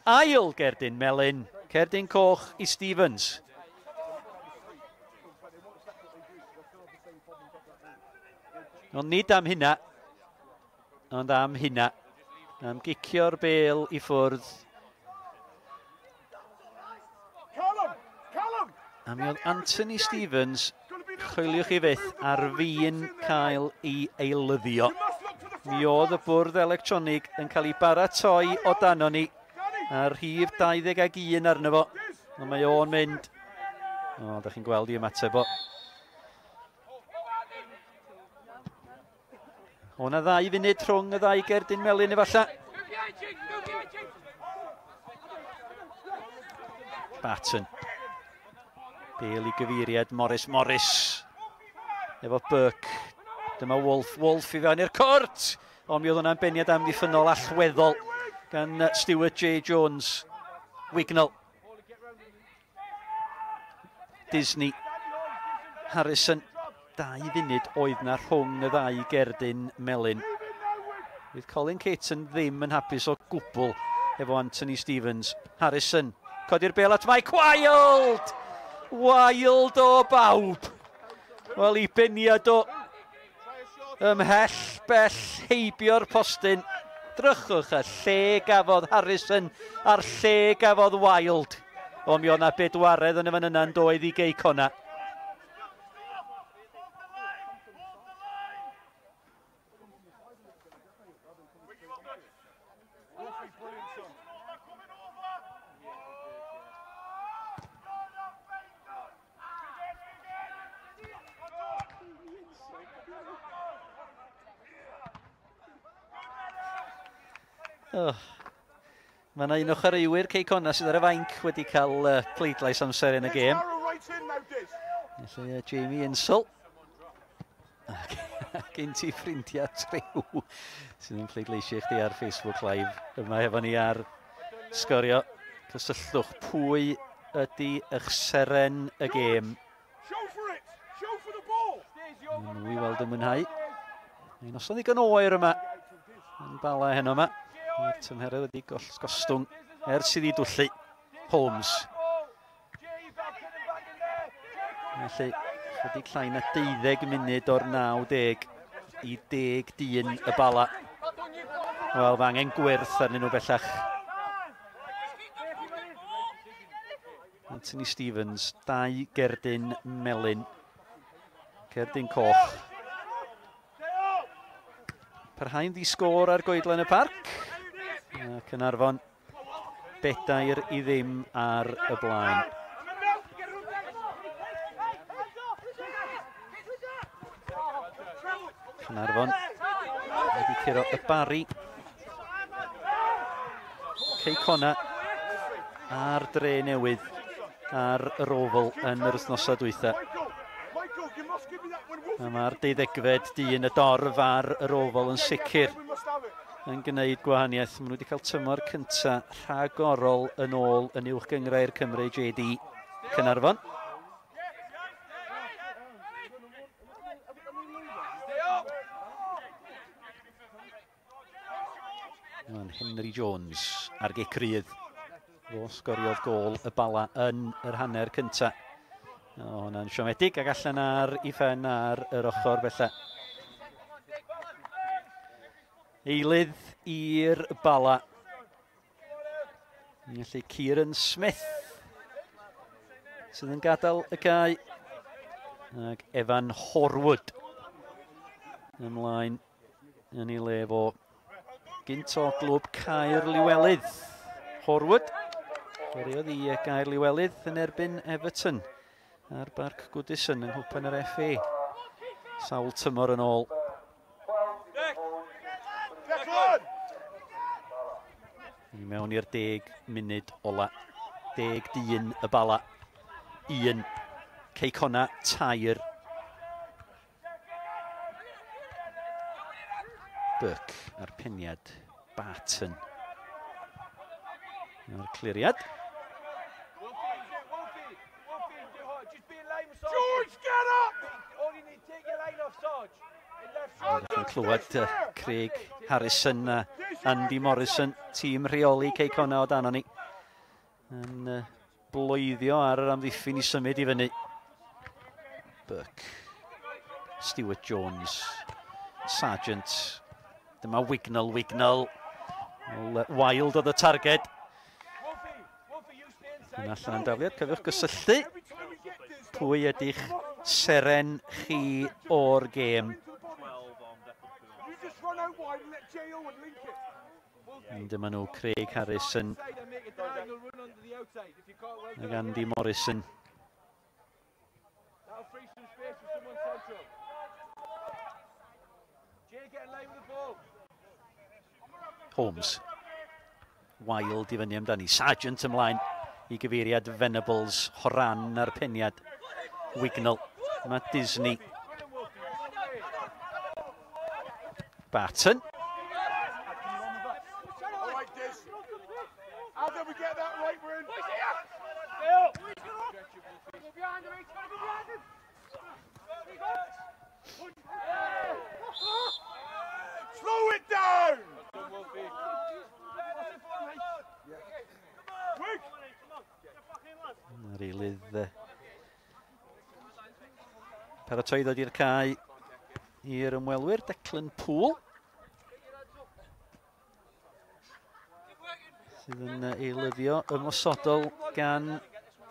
Ail gerdyn melyn, cerdyn coch i Stevens. Ond nid am hynna, ond am hynna. Am gicio'r bêl i ffwrdd. A mi oedd Anthony Stevens, choeliwch chi fyth, ar fin cael ei eilyddio. Mi oedd y bwrdd electronig yn cael ei baratoi o dano ni, a'r rhif 21 arno fo. Ond mae o'n mynd... O, da chi'n gweld i ymateb o. O na 2 funud rhwng y ddau gerdyn melyn efallai. Barton. Bale i gyfeiriad Morris. Morris efo Burke. Dyma Wolf. Wolf i fewn i'r cwrt. Ond mi oedd hwnna'n beniad amddiffynnol allweddol gan Stuart J. Jones. Wignall. Disney. Harrison. 2 funud oedd na rhwng y ddau gerdyn melyn. Fydd Colin Caton ddim yn hapus o gwbl efo Anthony Stevens. Harrison, codi'r bêl at Mike Wilde! Wilde o bawb! Wel, i beniad o ymhell bell heibio'r postyn. Drychwch y lle gafodd Harrison a'r lle gafodd Wilde. O, mi oedd na bedwaredd yn y fan yna'n doedd i Gei Connah. Oh. Mae yna un o chwaraewyr Cei Connah sydd ar y fainc wedi cael pleidlais amser yn y gêm. Felly Jamie Insall. Gen ti ffrindiau triw sydd yn pleidleisio i chdi ar Facebook Live. Yma hefo ni ar Sgorio. Cysylltwch pwy ydy eich seren y gêm. Maen nhw i weld yn mwynhau. Mae'n noson ddigon oer yma yn Bala heno yma. Mae'r tymheredd wedi gostwng ers iddi dwllu. Holmes. Felly, chydig llai na 12 munud o'r 90 i 10 dyn y Bala. Wel, mae angen gwyrth arnyn nhw bellach. Anthony Stevens, 2 gerdyn melyn. Cerdyn coch. Parhau'n ddi-sgôr ar goedlan y parc. A Caernarfon 4-0 ar y blaen. Caernarfon wedi curo y Barri. Cei Connah a'r Dre Newydd ar yr Oval yn yr wythnosau dwytha. A mae'r 12fed dyn y dorf ar yr Oval yn sicr yn gwneud gwahaniaeth. Maen nhw wedi cael tymor cynta rhagorol yn ôl yn uwch gynghrair Cymru JD Caernarfon. Henry Jones ar gic rydd. Fo sgoriodd gôl y Bala yn yr hanner cynta. O, hwnna'n siomedig ac allan ar ei phen ar yr ochr bellach. Eilydd i'r Bala. Felly Kieran Smith sydd yn gadael y cae. Ac Evan Horwood ymlaen yn ei le fo. Gynt o glwb Caerliwelydd. Horwood. Chwaraeodd i Gaerliwelydd yn erbyn Everton ar Barc Goodison yng Nghwpan yr FA. Sawl tymor yn ôl. I mewn i'r 10 munud ola. 10 dyn y Bala. 1. Cei Connah 3. Burke a'r peniad. Barton. A'r cliriad. George, get up! Ydych chi'n clywed Craig Harrison a Andy Morrison, tîm rheoli Cei Connah o dan ni, yn bloeddio ar yr amddiffyn i symud i fyny. Burke, Stuart Jones, Sargent, dyma Wignall, Wignall, Wild oedd y targed. Yn allan am dafliad, cofiwch gysylltu. Pwy ydych seren chi o'r gêm? Dyma nhw Craig Harrison ac Andy Morrison. Holmes. Wild i fyny amdani. Sargent ymlaen i gyfeiriad Venables. Horan ar peniad. Wignall. Mae Disney. Barton. Slow it down! Mae'r eilydd paratoi ddod i'r cae i'r ymwelwyr, Declan Poole, sydd yn eilyddio ymosodol gan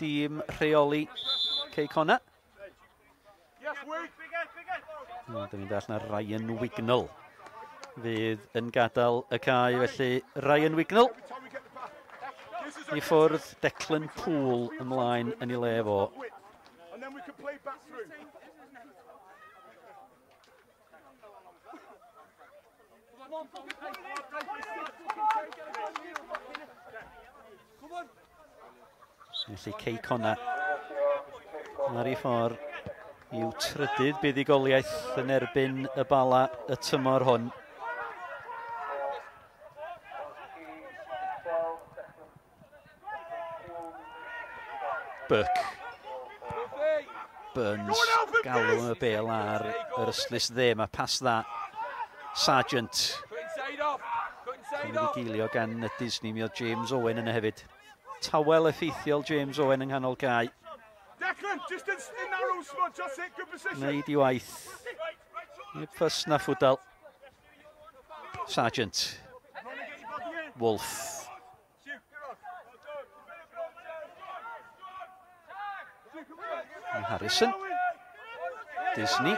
dîm rheoli Cei Connah. Dyna ni'n dall na Ryan Wignall fydd yn gadael y cae, felly Ryan Wignall i ffwrdd, Declan Poole ymlaen yn ei le fo. Felly Cei Connah ar ei ffordd i'w trydydd buddugoliaeth yn erbyn y Bala y tymor hwn. Burke. Burns galw y bel ar yr ystlys dde. Mae pas dda. Sargent. Yn ei gilio gan Disney. Mi oedd James Owen yna hefyd. Tawel effeithiol James Owen yng nghanol cae. Declan, just in narrow smudge, that's it, good position. Wneud i waith. Nid ffys na ffwdal. Sargent. Wolf. Harrison. Disney.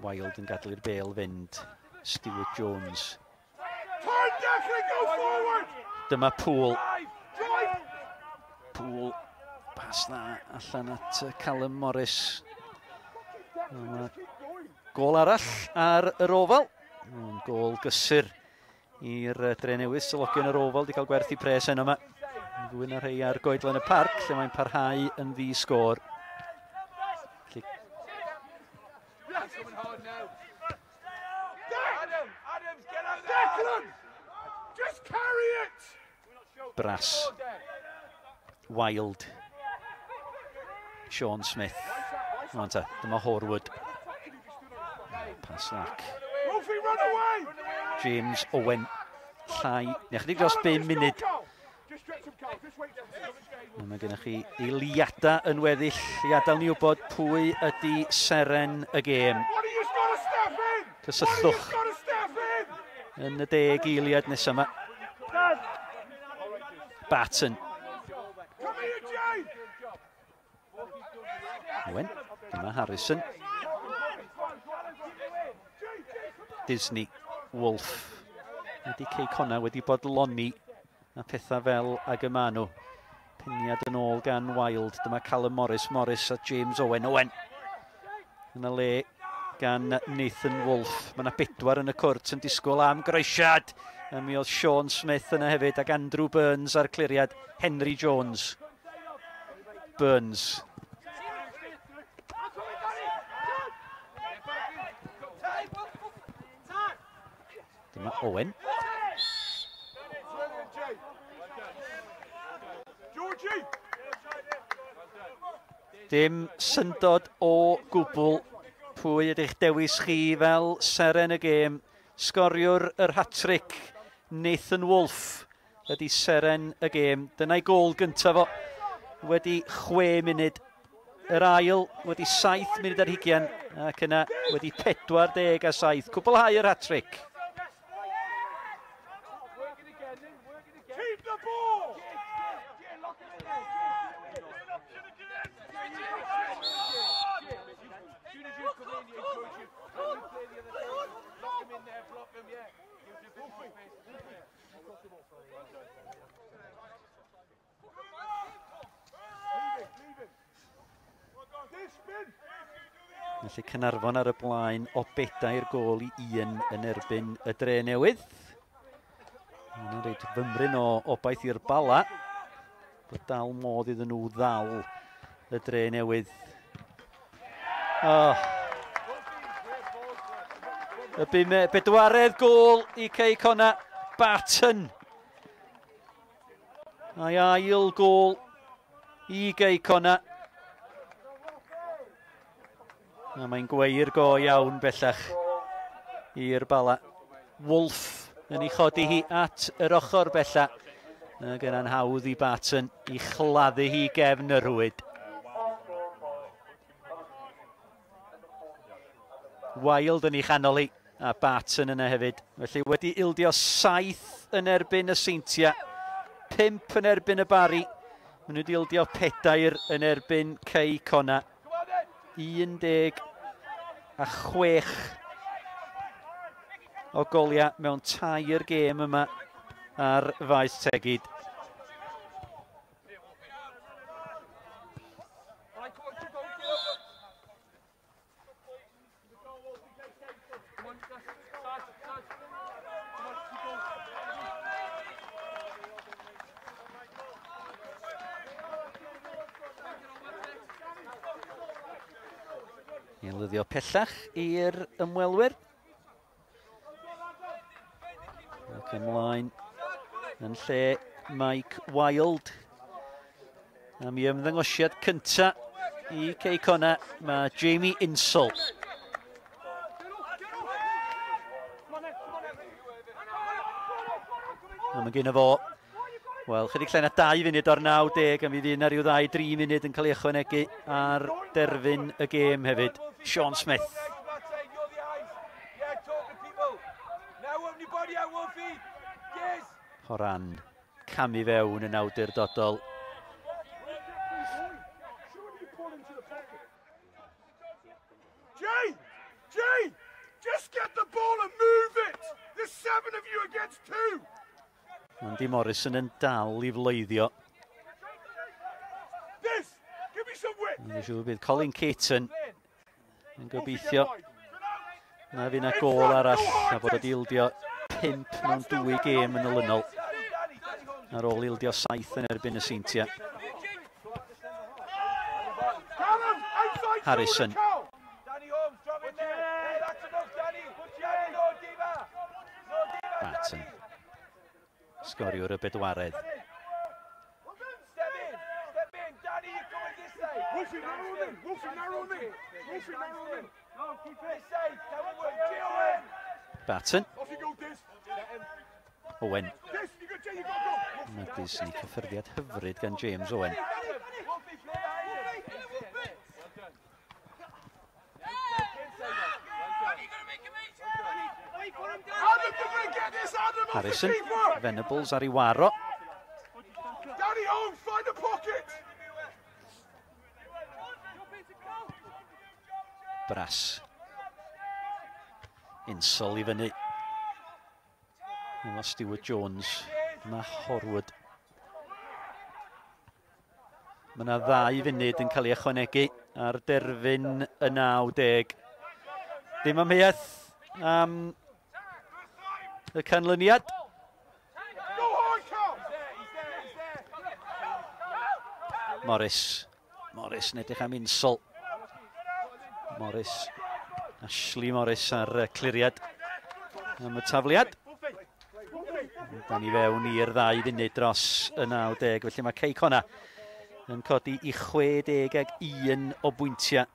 Wild yn gadael i'r bel fynd. Stuart Jones. Dyma Poole. Poole. Pas dda allan at Callum Morris. Gôl arall ar yr ofal. Gôl gysur i'r Drenewydd. Selogion yr ofal wedi cael gwerthu pres heno yma. Fwy na rhai ar goedlan y parc, lle mae'n parhau yn ddi-sgôr. Brass. Wild. Sean Smith. Rwan ta, dyma Horwood. Pass lac. James Owen. Llai, neu chydig dros 5 munud. Mae gennych chi eiliadau yn weddill i adael ni wybod pwy ydy seren y gêm. Cysylltwch yn y 10 eiliad nesaf yma. Barton. Owen, dyma Harrison. Disney. Wolf. Ydy Cei Connah wedi bodloni a pethau fel ag y maen nhw. Peniad yn ôl gan Wild. Dyma Callum Morris, Morris a James Owen. Owen! Yna le gan Nathan Wolf. Mae yna 4 yn y cwrt yn disgwyl am groesiad. A mi oedd Sean Smith yna hefyd ac Andrew Burns ar cliriad. Henry Jones. Burns. Dyma Owen. Dim syndod o gwbl pwy ydych dewis chi fel seren y gêm. Sgoriwr yr hat-trick, Nathan Wolf, ydy seren y gêm. Dyna'i gôl gyntaf fo wedi 6 munud. Yr ail wedi 7 munud ar 20 ac yna wedi 47. Cwblhau yr hat-trick. Felly Caernarfon ar y blaen o 4 gôl i 1 yn erbyn y Drenewydd. Mae'n rhaid fymryn o obaith i'r Bala. Bod dal modd iddyn nhw ddal y Drenewydd. Oh. Y bedwaredd gôl i Cei Connah, Barton. A'i ail gôl i Gei Connah. A mae'n gweir go iawn bellach i'r Bala. Wolf yn ei chodi hi at yr ochr bellach. Ac yna'n hawdd i Barton i chladdu hi gefn y rhwyd. Wild yn ei chanol hi a Barton yna hefyd. Felly wedi ildio 7 yn erbyn y Seintiau, 5 yn erbyn y Barri. Maen nhw wedi ildio 4 yn erbyn Cei Connah. 16 o goliau mewn 3 gêm yma ar Faes Tegid. Eilyddio pellach i'r ymwelwyr. Ac ymlaen yn lle Mike Wild. Am ei ymddangosiad cynta i Cei Connah, mae Jamie Insall. A mae gen fo, wel, chydig llai na 2 funud o'r 90, a mi fydd yna rhyw 2-3 munud yn cael ei ychwanegu ar derfyn y gêm hefyd. Sean Smith. Horan, camu fewn yn awdurdodol. Jay! Jay! Just get the ball and move it! There's 7 of you against 2! Andy Morrison yn dal i floeddio. Mae'n siŵr bydd Colin Caton yn gobeithio na fydd yna gôl arall a bod wedi ildio 5 mewn 2 gêm yn olynol ar ôl ildio 7 yn erbyn y Seintiau. Harrison. Barton. Sgoriwr y bedwaredd. Barton. Owen. Mae Disney cyffyrddiad hyfryd gan James Owen. Harrison, Venables ar ei waro. Danny Holmes, find the pocket. Brass. Insel i fyny. Yma Stuart Jones. Yma Horwood. Mae yna 2 funud yn cael ei ychwanegu ar derfyn y 90. Ddim amheuaeth am y canlyniad. Morris. Morris yn edrych am Insel. Morris. Ashley Morris ar cliriad am y tafliad. Da ni fewn i'r 2 funud dros y 90. Felly mae Cei Connah yn codi i 61 o bwyntiau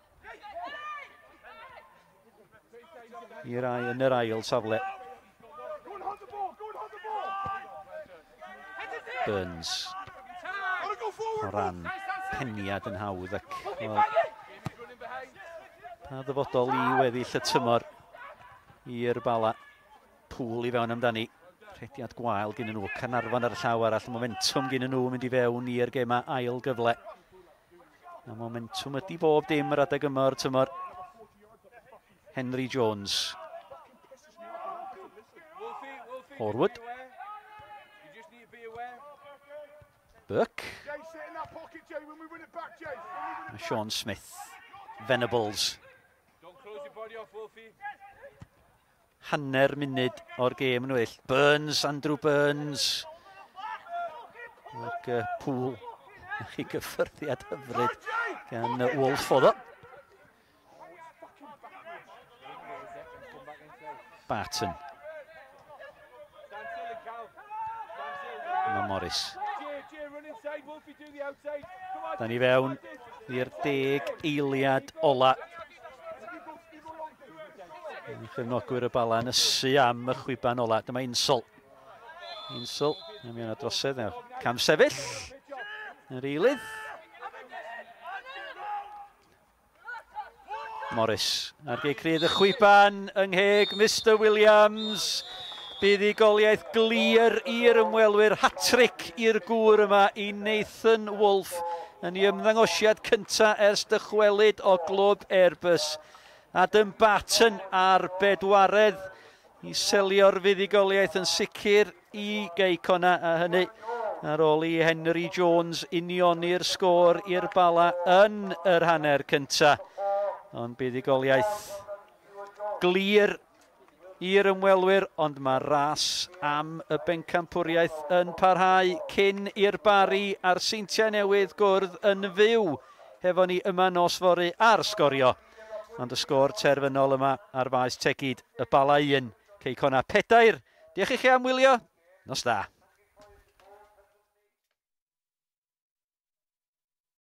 i'r ail, yn yr ail safle. Burns o ran peniad yn hawdd ac well, pa ddyfodol i weddill y tymor i'r Bala. Pŵl i fewn amdani. Rhediad gwael gyn nhw. Caernarfon ar y llaw arall. Momentum gyn nhw mynd i fewn i'r gema ail gyfle. A momentum ydy bob dim yr adeg yma o'r tymor. Henry Jones. Horwood. Burke. A Sean Smith. Venables. Hanner munud o'r gêm yn well. Burns, Andrew Burns. Ac Pŵl. Chi gyffyrddiad hyfryd gan Wolf oedd o. Barton. Mae Morris. Da ni fewn i'r 10 eiliad ola. Chefnogwyr y Bala yn ysu am y chwiban ola. Dyma Insel. Insel, mi yna drosedd nawr. Cam sefyll. Yr eilydd. Morris. Ar gei crydd y chwiban yng ngheg Mr Williams. Buddugoliaeth glir i'r ymwelwyr. Hat-trick i'r gŵr yma i Nathan Wolf yn ei ymddangosiad cyntaf ers dychwelyd o glwb Airbus. Adam Barton ar bedwaredd i selio'r fuddugoliaeth yn sicr i Gei Connah, a hynny ar ôl i Henry Jones unioni'r sgôr i'r Bala yn yr hanner cyntaf. Ond buddugoliaeth glir i'r ymwelwyr, ond mae ras am y bencampwriaeth yn parhau cyn i'r Barri a'r Seintiau Newydd gwrdd yn fyw hefo ni yma nos fory ar Sgorio. Ond y sgôr terfynol yma ar faes Tegid, y Bala 1, Cei Connah 4. Diolch i chi am wylio. Nos da.